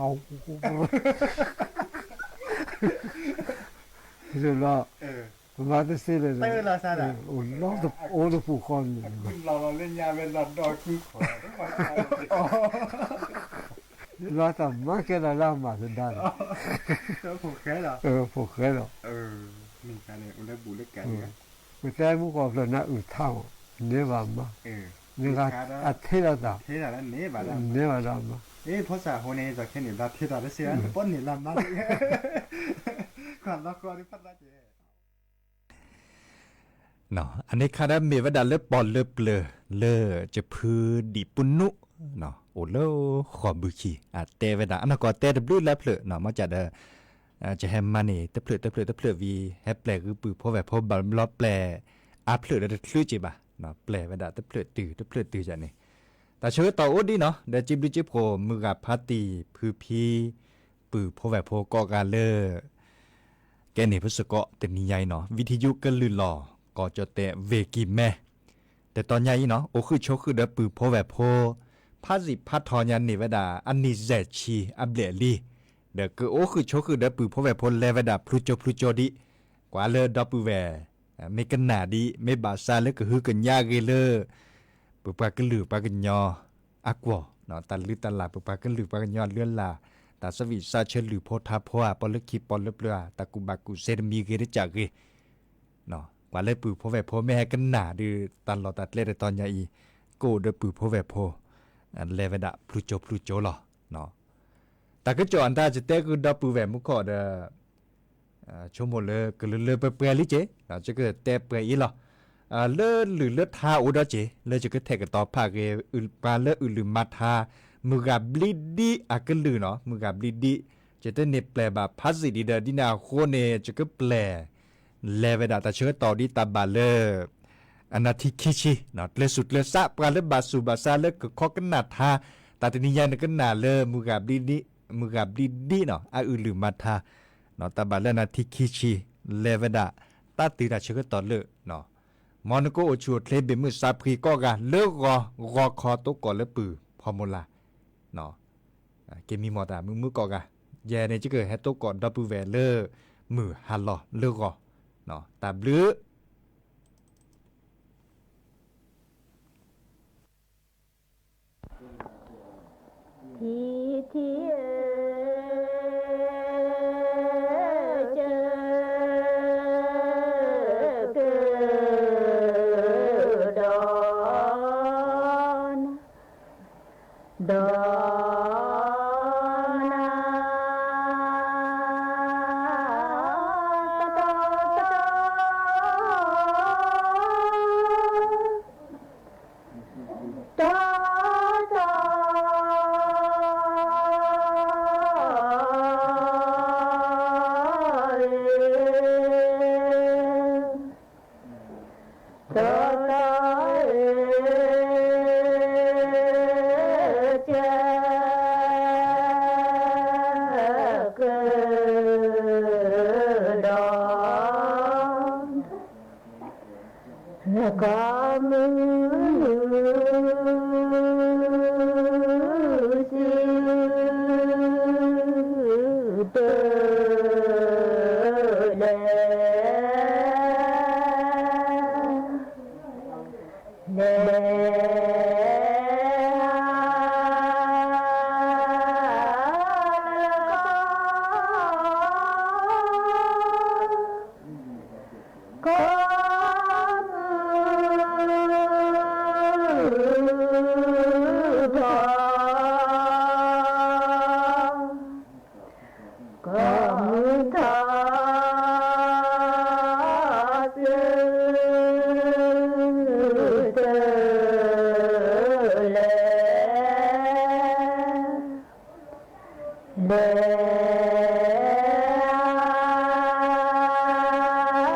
လီၤ, မၤတသ့လၢၤ, အိၣ်လီၤတပူၤဃီန့ၣ်, လီၤလီၤလၢညါဝဲလီၤဒီးကုခိၣ်, လီၤတၢ်မၤကဲဒီးလၢအမၤသဒါန့ၣ်, ဖိၣ်ဃဲလီၤ, ပတဲမူကီၢ်ဖျၢၣ်န့ၣ်အုၣ်ထါမး, န့ၢ်ဘၣ်မါ, န့ၢ်ဂၤအထ့လီၤသး, န့ၢ်ဘၣ်ဒီးမါ, အန့ၣ်ခါဒီးမ့ၢ်ဝဲဒၣ်လၢပီၣ်လၢပျၢၤလၢကဖုဒံးပူနူ, အိၣ်လၢဃိာ်ဘုခံ, အတဲဝဲဒၣ် အနီၢ်ကီၢ်တဲတဘျုးလၢဖျၢၣ်, မ့ၢ်ကဒီး ကဟဲမၤန့ၢ်တဖျၢၣ်တဖျၢၣ်တဖျၢၣ်ဝံၤ ဟဲပျဲၢ်ဂုၢ်ပုၢ်ဖိဝဲၢ်ဖိဘၣ်ဘျီပျဲၢ်အါဖျၢၣ်ဒီးတချုးက့ဘၣ်, ပျဲၢ်ဝဲဒၣ်တဖျၢၣ်တုၤတဖျၢၣ်တုၤယၤန့ၣ်, တၢ်ဆၢကတီၢ်အိၣ်ဒံးနီၤ ဒီးစံးဘျုးစံးဖှိၣ် မုၢ်ဂၤဖါတံၢ်ဖုဖံ ပုၢ်ဖိဝဲၢ်ဖိကိးဂၤလၢ ကဲန့ၣ် ပစ့ၢ်ကီးတနံၤညါအံၤနီၤ ဝံထယုကလုၢ်လီၢ် ကီၢ်ကၠီၣ်တဲၣ် ဝ့ၢ်ကံၢ်မဲ တတီၤညါအံၤနီၤ အိၣ်ဃုာ်ဆိးဃုာ်ဒီးပုၢ်ဖိဝဲၢ်ဖိ ဖးစံးဖးထီၣ်ညါန့ၢ်ဝဲဒၣ် အနံၣ်ယဲၢ်ဆံအဘျဲၣ်လံ, ဒီးကအိၣ်ဃုာ်ဆိးဃုာ်ဒီးပုၢ်ဖိဝဲၢ်ဖိလဲၤဝဲဒၣ်ဖျိကၠိဖျိကၠိဒံး, ကွၢ်လၢဒီပုၢ်ဝဲၢ် မ့ၢ်ကနၣ်ဒံး မ့ၢ်ဘၣ်ဆၣ်လၢကဟုကညးဂ့ၤလၢ ပပှၤကလုာ်ပှၤကညီအကွီၢ်, တၢ်လုၢ်တၢ်လၢ် ပပှၤကလုာ်ပှၤကညီအလုၢ်အလၢ်, တၢ်ဆၢဝံၣ်စါဆၢ လုၢ်ဖိထါဖိဧါ ပီၣ်လၢခံပီၣ်လၢပျၢၤဧါ တၢ်ကူၣ်ဘၣ်ကူၣ်သ့တမံၤဂ့ၤတကးဂ့ၤ, ကွၢ်လၢပုၢ်ဖိဝဲၢ်ဖိမ့ၢ်ဟဲကနၣ်ဒီး တၢ်လီၢ်တၢ်ကျဲတတီၤညါအံၤ ကအိၣ်ဒီးပုၢ်ဖိဝဲၢ်ဖိ လဲၤဝဲဒၣ်ဖျိကၠိဖျိကၠိလီၤ. တၢ်ကစီၣ်အတၢ်ယတဲဃုာ်ဒီပုၢ်ဝဲၢ်မူခိၣ်ဒီး ဆိကမိၣ်လၢကလၢလၢပှဲၤပှဲၤလံက့ၤ, ယကတဲပှဲၤအံၤလီၤ. လၢလုၢ်လၢထါအိၣ်ဒီးက့ၤ လၢယကထဲးကတီၤဖးဂ့ၤ ပှၤလၢအုၣ်လုၢ်မၤထါ မုၢ်ဂၤဘျံးဒံးအကလုၢ်နီၤ မုၢ်ဂၤဘျံးဒံး, ယတန့ၢ်ပျဲၢ်ဘၣ်ဖးစံးဒံးဒီး ဒ်န့ၣ်အဃိန့ၣ် ယကပျဲၢ် လဲၤဝဲဒၣ်တၢ်ဆၢကတီၢ်ဒ်တၢ်ဘၣ်လၢ အနၢ်ထံခံဆံ, ကျဲးစူၢ်ကျဲးစး ပှၤလၢဘၣ်ဆူးဘၣ်ဆါလၢကခီကနၣ်ထါ, တၢ်တနံၤညါနကနၣ်လၢ မုၢ်ဂၤဘျံးဒံးနီၤ အအုၣ်လုၢ်မၤထါ, တၢ်ဘၣ်လၢအနၢ်ထံခံဆံ လဲၤဝဲဒၣ် တၢ်တုၤတၢ်ဆၢကတီၢ်လၢ မ်နကအိၣ်ဆူၣ်အိၣ်ချ့ဘၣ်မုာ်စးဖှံကိးဂၤ လၢဂီၤဂီၤခီတိကိးလၢပုၢ်ဖီမိၢ်လၢ် ကမံမီၢ်တၢ်မုာ်မုာ်ကိးဂၤ, ယဲန့ၣ်ကဟဲတိကိးဒီပုၢ်ဝဲၢ်လၢ မုၢ်ဟါလီၤလၢဂီၤ, တၢ်ဘျုး ထံထံဧၢ, ကကဒီး ဒီးနၤ တီတီ တီတီ ကကဒီး ကမုၢ်နုၤစုတလဲ လဲၤ ကီၢ်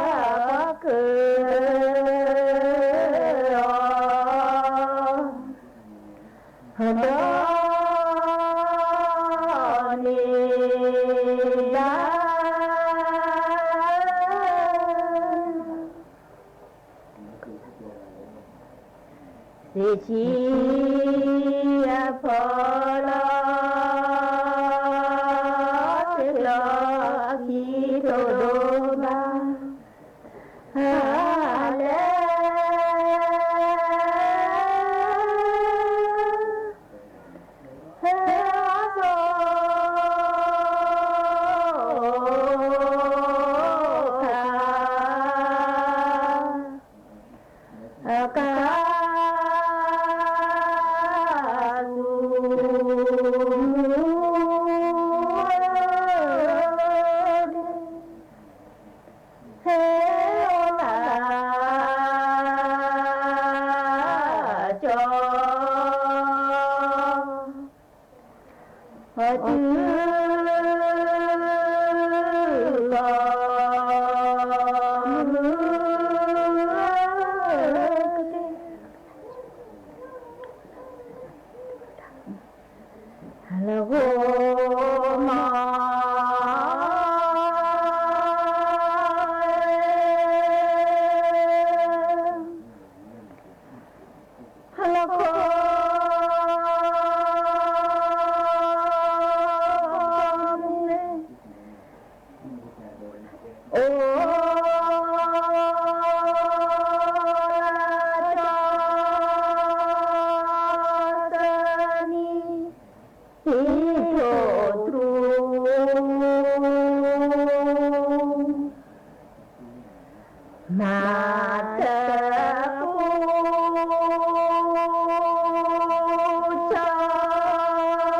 မုၢ်ထီၣ် ကီၢ်မုၢ်ထီၣ် စုတလဲ လဲၤ ကက ဒီးန့ၣ်ဒၣ် သ့ၣ်ဆံအဖီလာ် သ့ၣ်လီၤအခံထိၣ်ဒိၣ်မး အကါသူ ဟဲအိၣ်လၢကၠီ အတုၤလီၤ လၢဂီၤမး ဟါလီၤခီ အိၣ်လၢကၠီသၢနံၤ ဟံၣ်ထိၣ်တြူ မၤတပူၤ ကၠီမၤတပူၤ လၢဂီ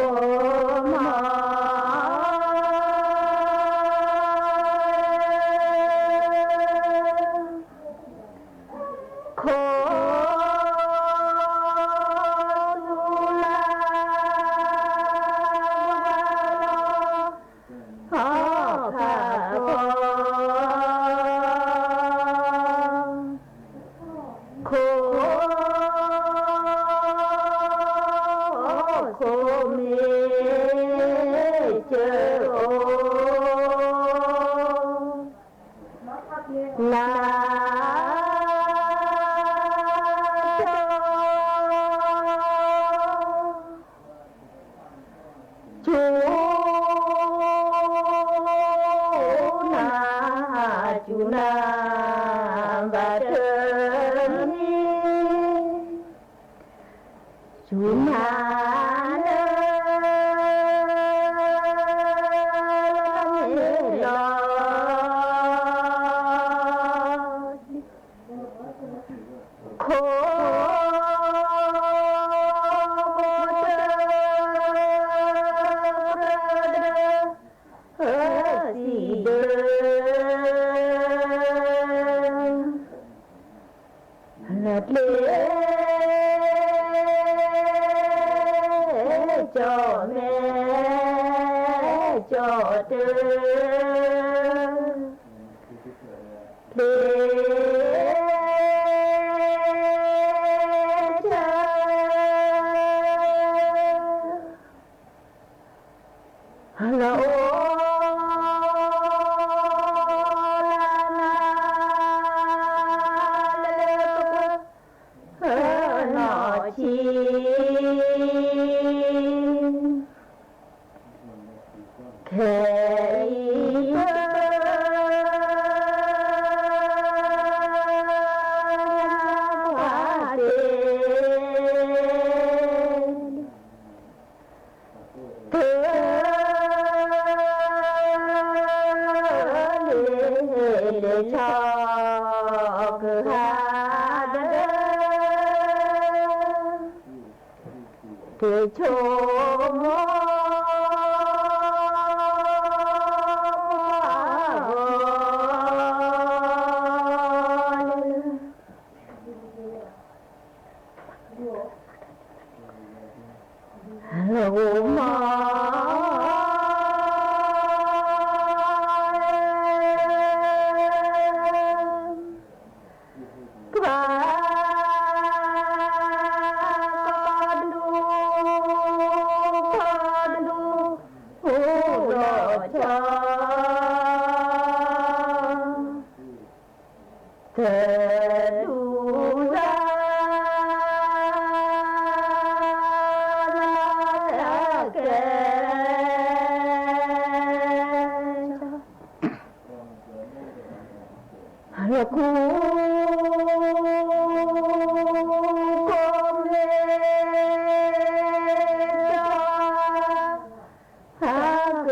ၤမး ခိၣ်သူလၢ ဟီၣ်ဖးဖီ ခိၣ် ခိၣ်မ့ၢ်ကၢအိၣ် လၢ ကၠူနၤ ကၠူနၤ ဘၣ်တနံၤ ကၠူနၤလၢ လီၤမ့ၢ်လီၤ ခိၣ် ဘိတၢ ကြၢးဒီး စံးဘျုး လၢကျဲ ကၠီမဲ ကၠီတၢ ကျဲ ကၠီ လၢအိၣ် လၢလၢပှဲၤပှဲၤ နီၢ်ဆံ ခဲအံၤပ ပှၤတ့ တ လ့ၤလ့ၤဆီ ကဟါဒီး တ့ဆိမိၣ် လၢဂီၤမး ပှၤ ကဒူ ကဒူ အိၣ်ဒီးဆီ တဒူၣ်ဒါ ကဲ လၢကူ ကိးမ့ၢ်ဒီး ဟးက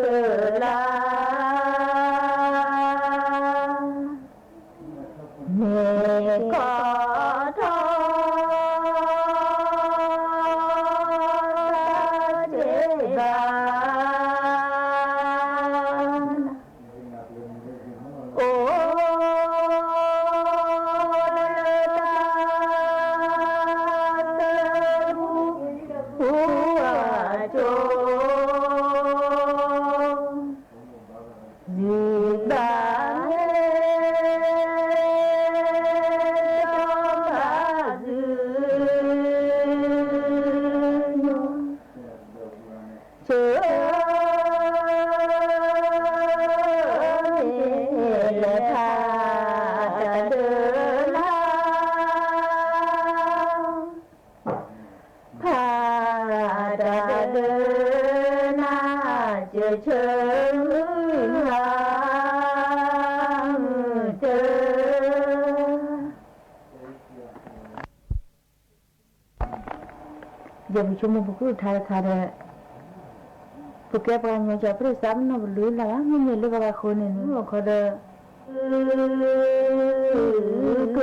ဆၢ မ့ၢ်လဲၤဖးတၢ်ဒၢနၤ, ဖးတၢ်ဒၢနၤ ကဆၢမုၢ်ဟါမုၢ်တၢ် ယပဆိကမိၣ်ပကထါတခါဒီး ပကဲပှၤကညီကီၢ်ပရ့ၣ်စးပနီၣ်ပလူလၢ်ဘၣ် မ့မ့ၢ်လၢပှၤဂၤဃိန့ၣ်န့ၣ် အခီဒီး က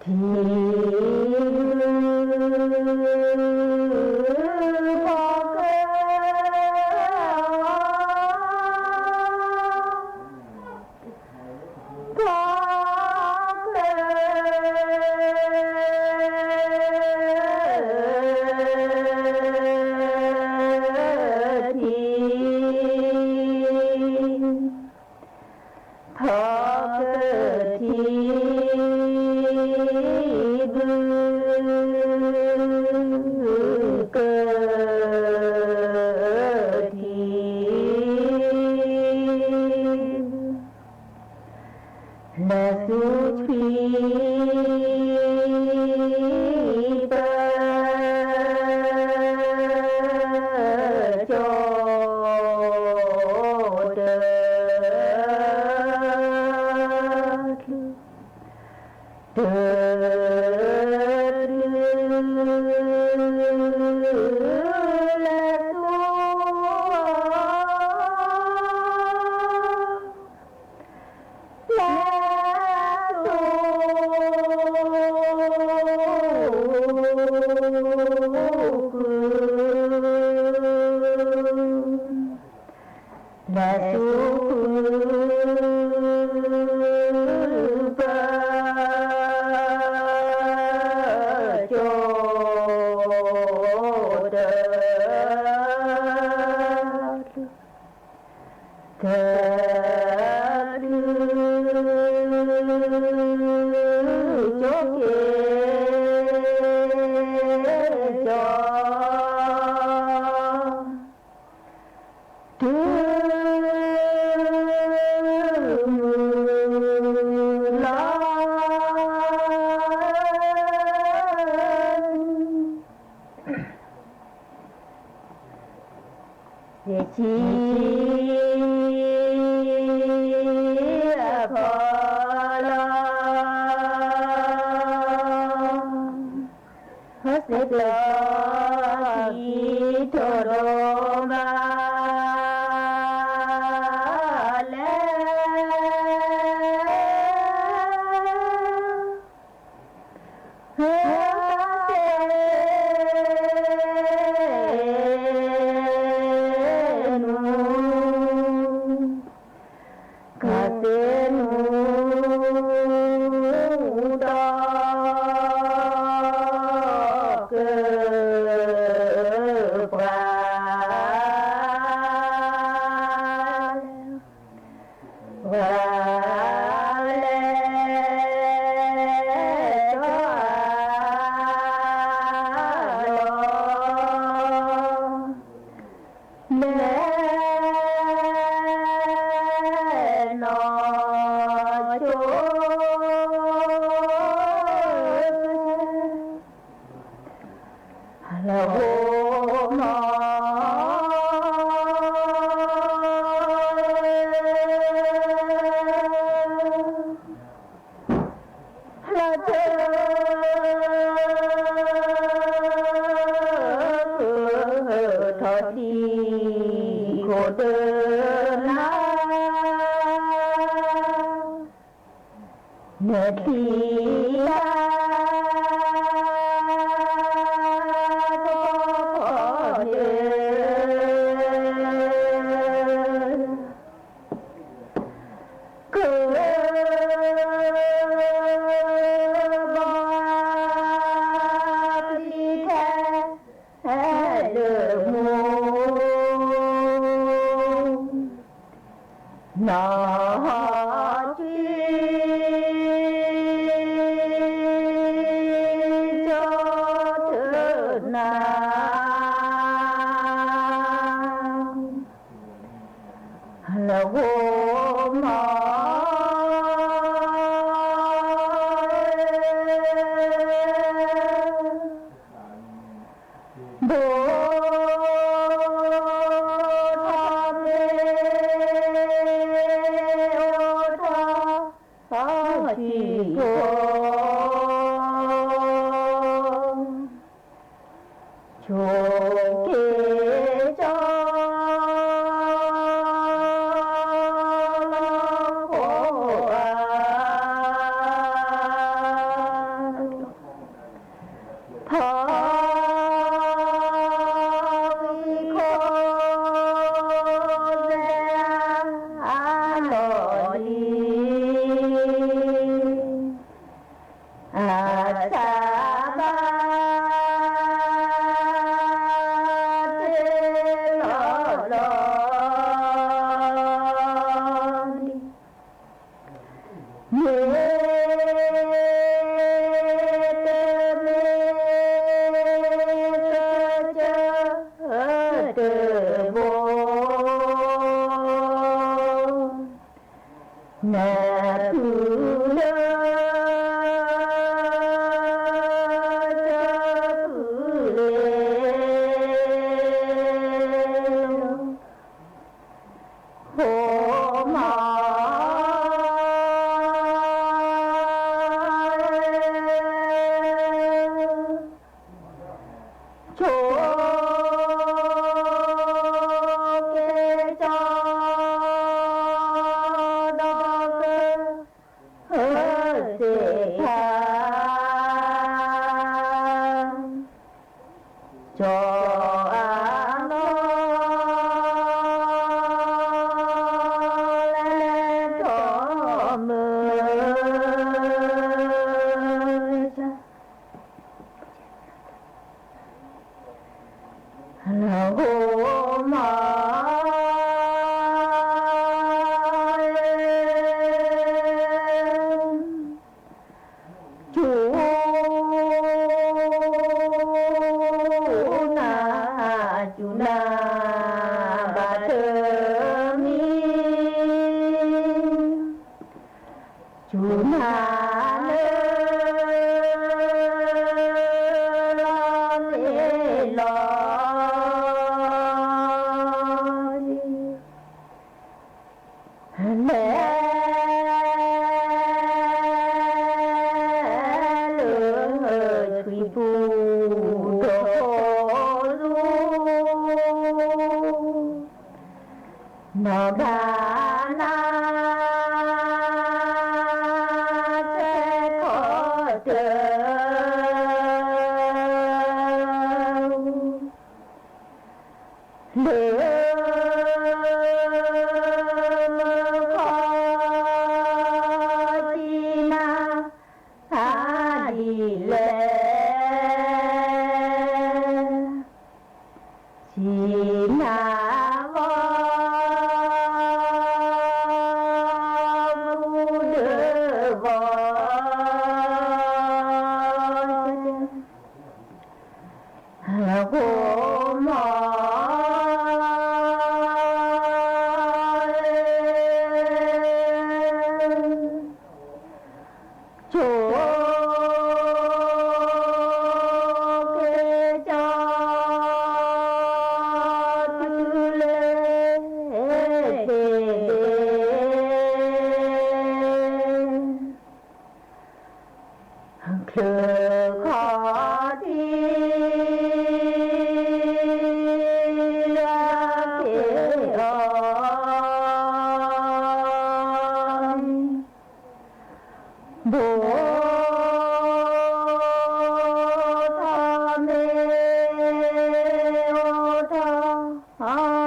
ထံ ထံ ဖီက ဖီက ထံ ဖီက ထံ ဘု က ထံ လဲၤဆူထွံ ပ ကၠီ တၢ် တၢ် လဲၤဆူ လဲၤဆူ လဲၤဆူ ပ ကၠီ တၢ် တၢ် ကၠီ ကၠီ တုၤ လီၤ ယထံ အခီလီၤ ဟဲစ့ၢ်ကီး ကံထိၣ်ဒိၣ်မး လဲၤ ဟဲ နူ ကသ့ၣ်နူ တီ က ပှၤ ပှၤ လဲၤ တီ လီၤ လဲၤ နီၢ် ကၠိ လၢ ဂိၢ်မီ လၢ တၢ် ထီၣ်ထံ ခိၣ်တၢ်နၤ နထံ တၢ် ဖီ ဖီ တၢ် က ဘီ ပျံၤ ထဲ လၢ မူ နီၢ် ထွံ အတၢ်ဘၣ်တ့လီၤလီၤ မ့ၢ်တမ့ၢ်တကတၢၢ်တဘိ နပုၢ်လၢ တပုၢ်လၢ ဖိမါ ဆိက့ၤကၠီ ဒီးက ဟၢသ့ၣ်ခါ ကၠီအနီၢ် လဲၤထီၣ်မုၢ် ဟိမါ စူၤနၤ စူၤနၤ ဘၣ်တမံၤ စူၤနၤလၢ လီၤန့ၣ်လီၤ လဲၤ လၢ ထွံၣ်ပူၤ ဒီးဖိလူၤ နီၢ်ဒၣ်နၤ တဲခီတၢ် လၢ မုၢ်ခီၣ်ထံးနၤ ဒ်လဲၣ် ဆံးနၤဂီၤ မူဒၢဂီၤ ဟိမါ ဆိက့ၤက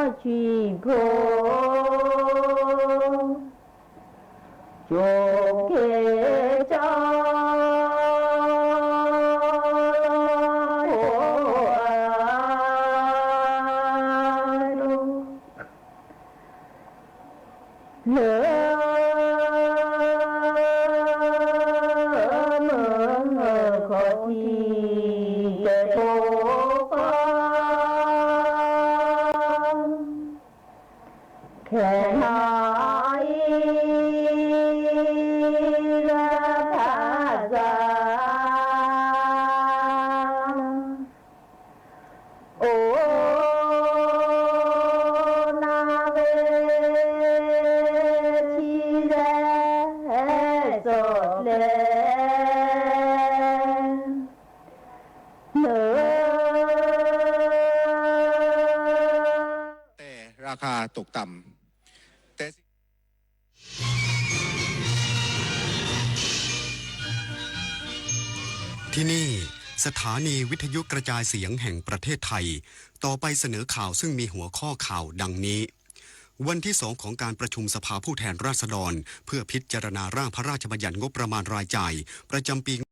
ၠီ တုၤလၢ တဘ့ၣ် ချုးခီၣ်ထံး လၢက့ၤအီၤ ဘိးထီၣ်မ့ၢ်အိၣ်ထီၣ် ဆံးဖိ ဆိက့ၤကၠီ လၢ မုၢ်ခီၣ်ထံး တဲဖိကီၢ် ခဲနီၢ်အံၤ လၢဖးစၢ် အိၣ်နၢ်ဂ့ၤ ထံရဲၣ်စီၤကျဲ နၢ် แต่ราคาตกต่ำ แต่สิ่ง ที่นี่ สถานีวิทยุกระจายเสียงแห่งประเทศไทย ต่อไปเสนอข่าวซึ่งมีหัวข้อข่าวดังนี้ วันที่สองของการประชุมสภาผู้แทนราษฎร เพื่อพิจารณาร่างพระราชบัญญัติงบประมาณรายจ่าย ประจำปี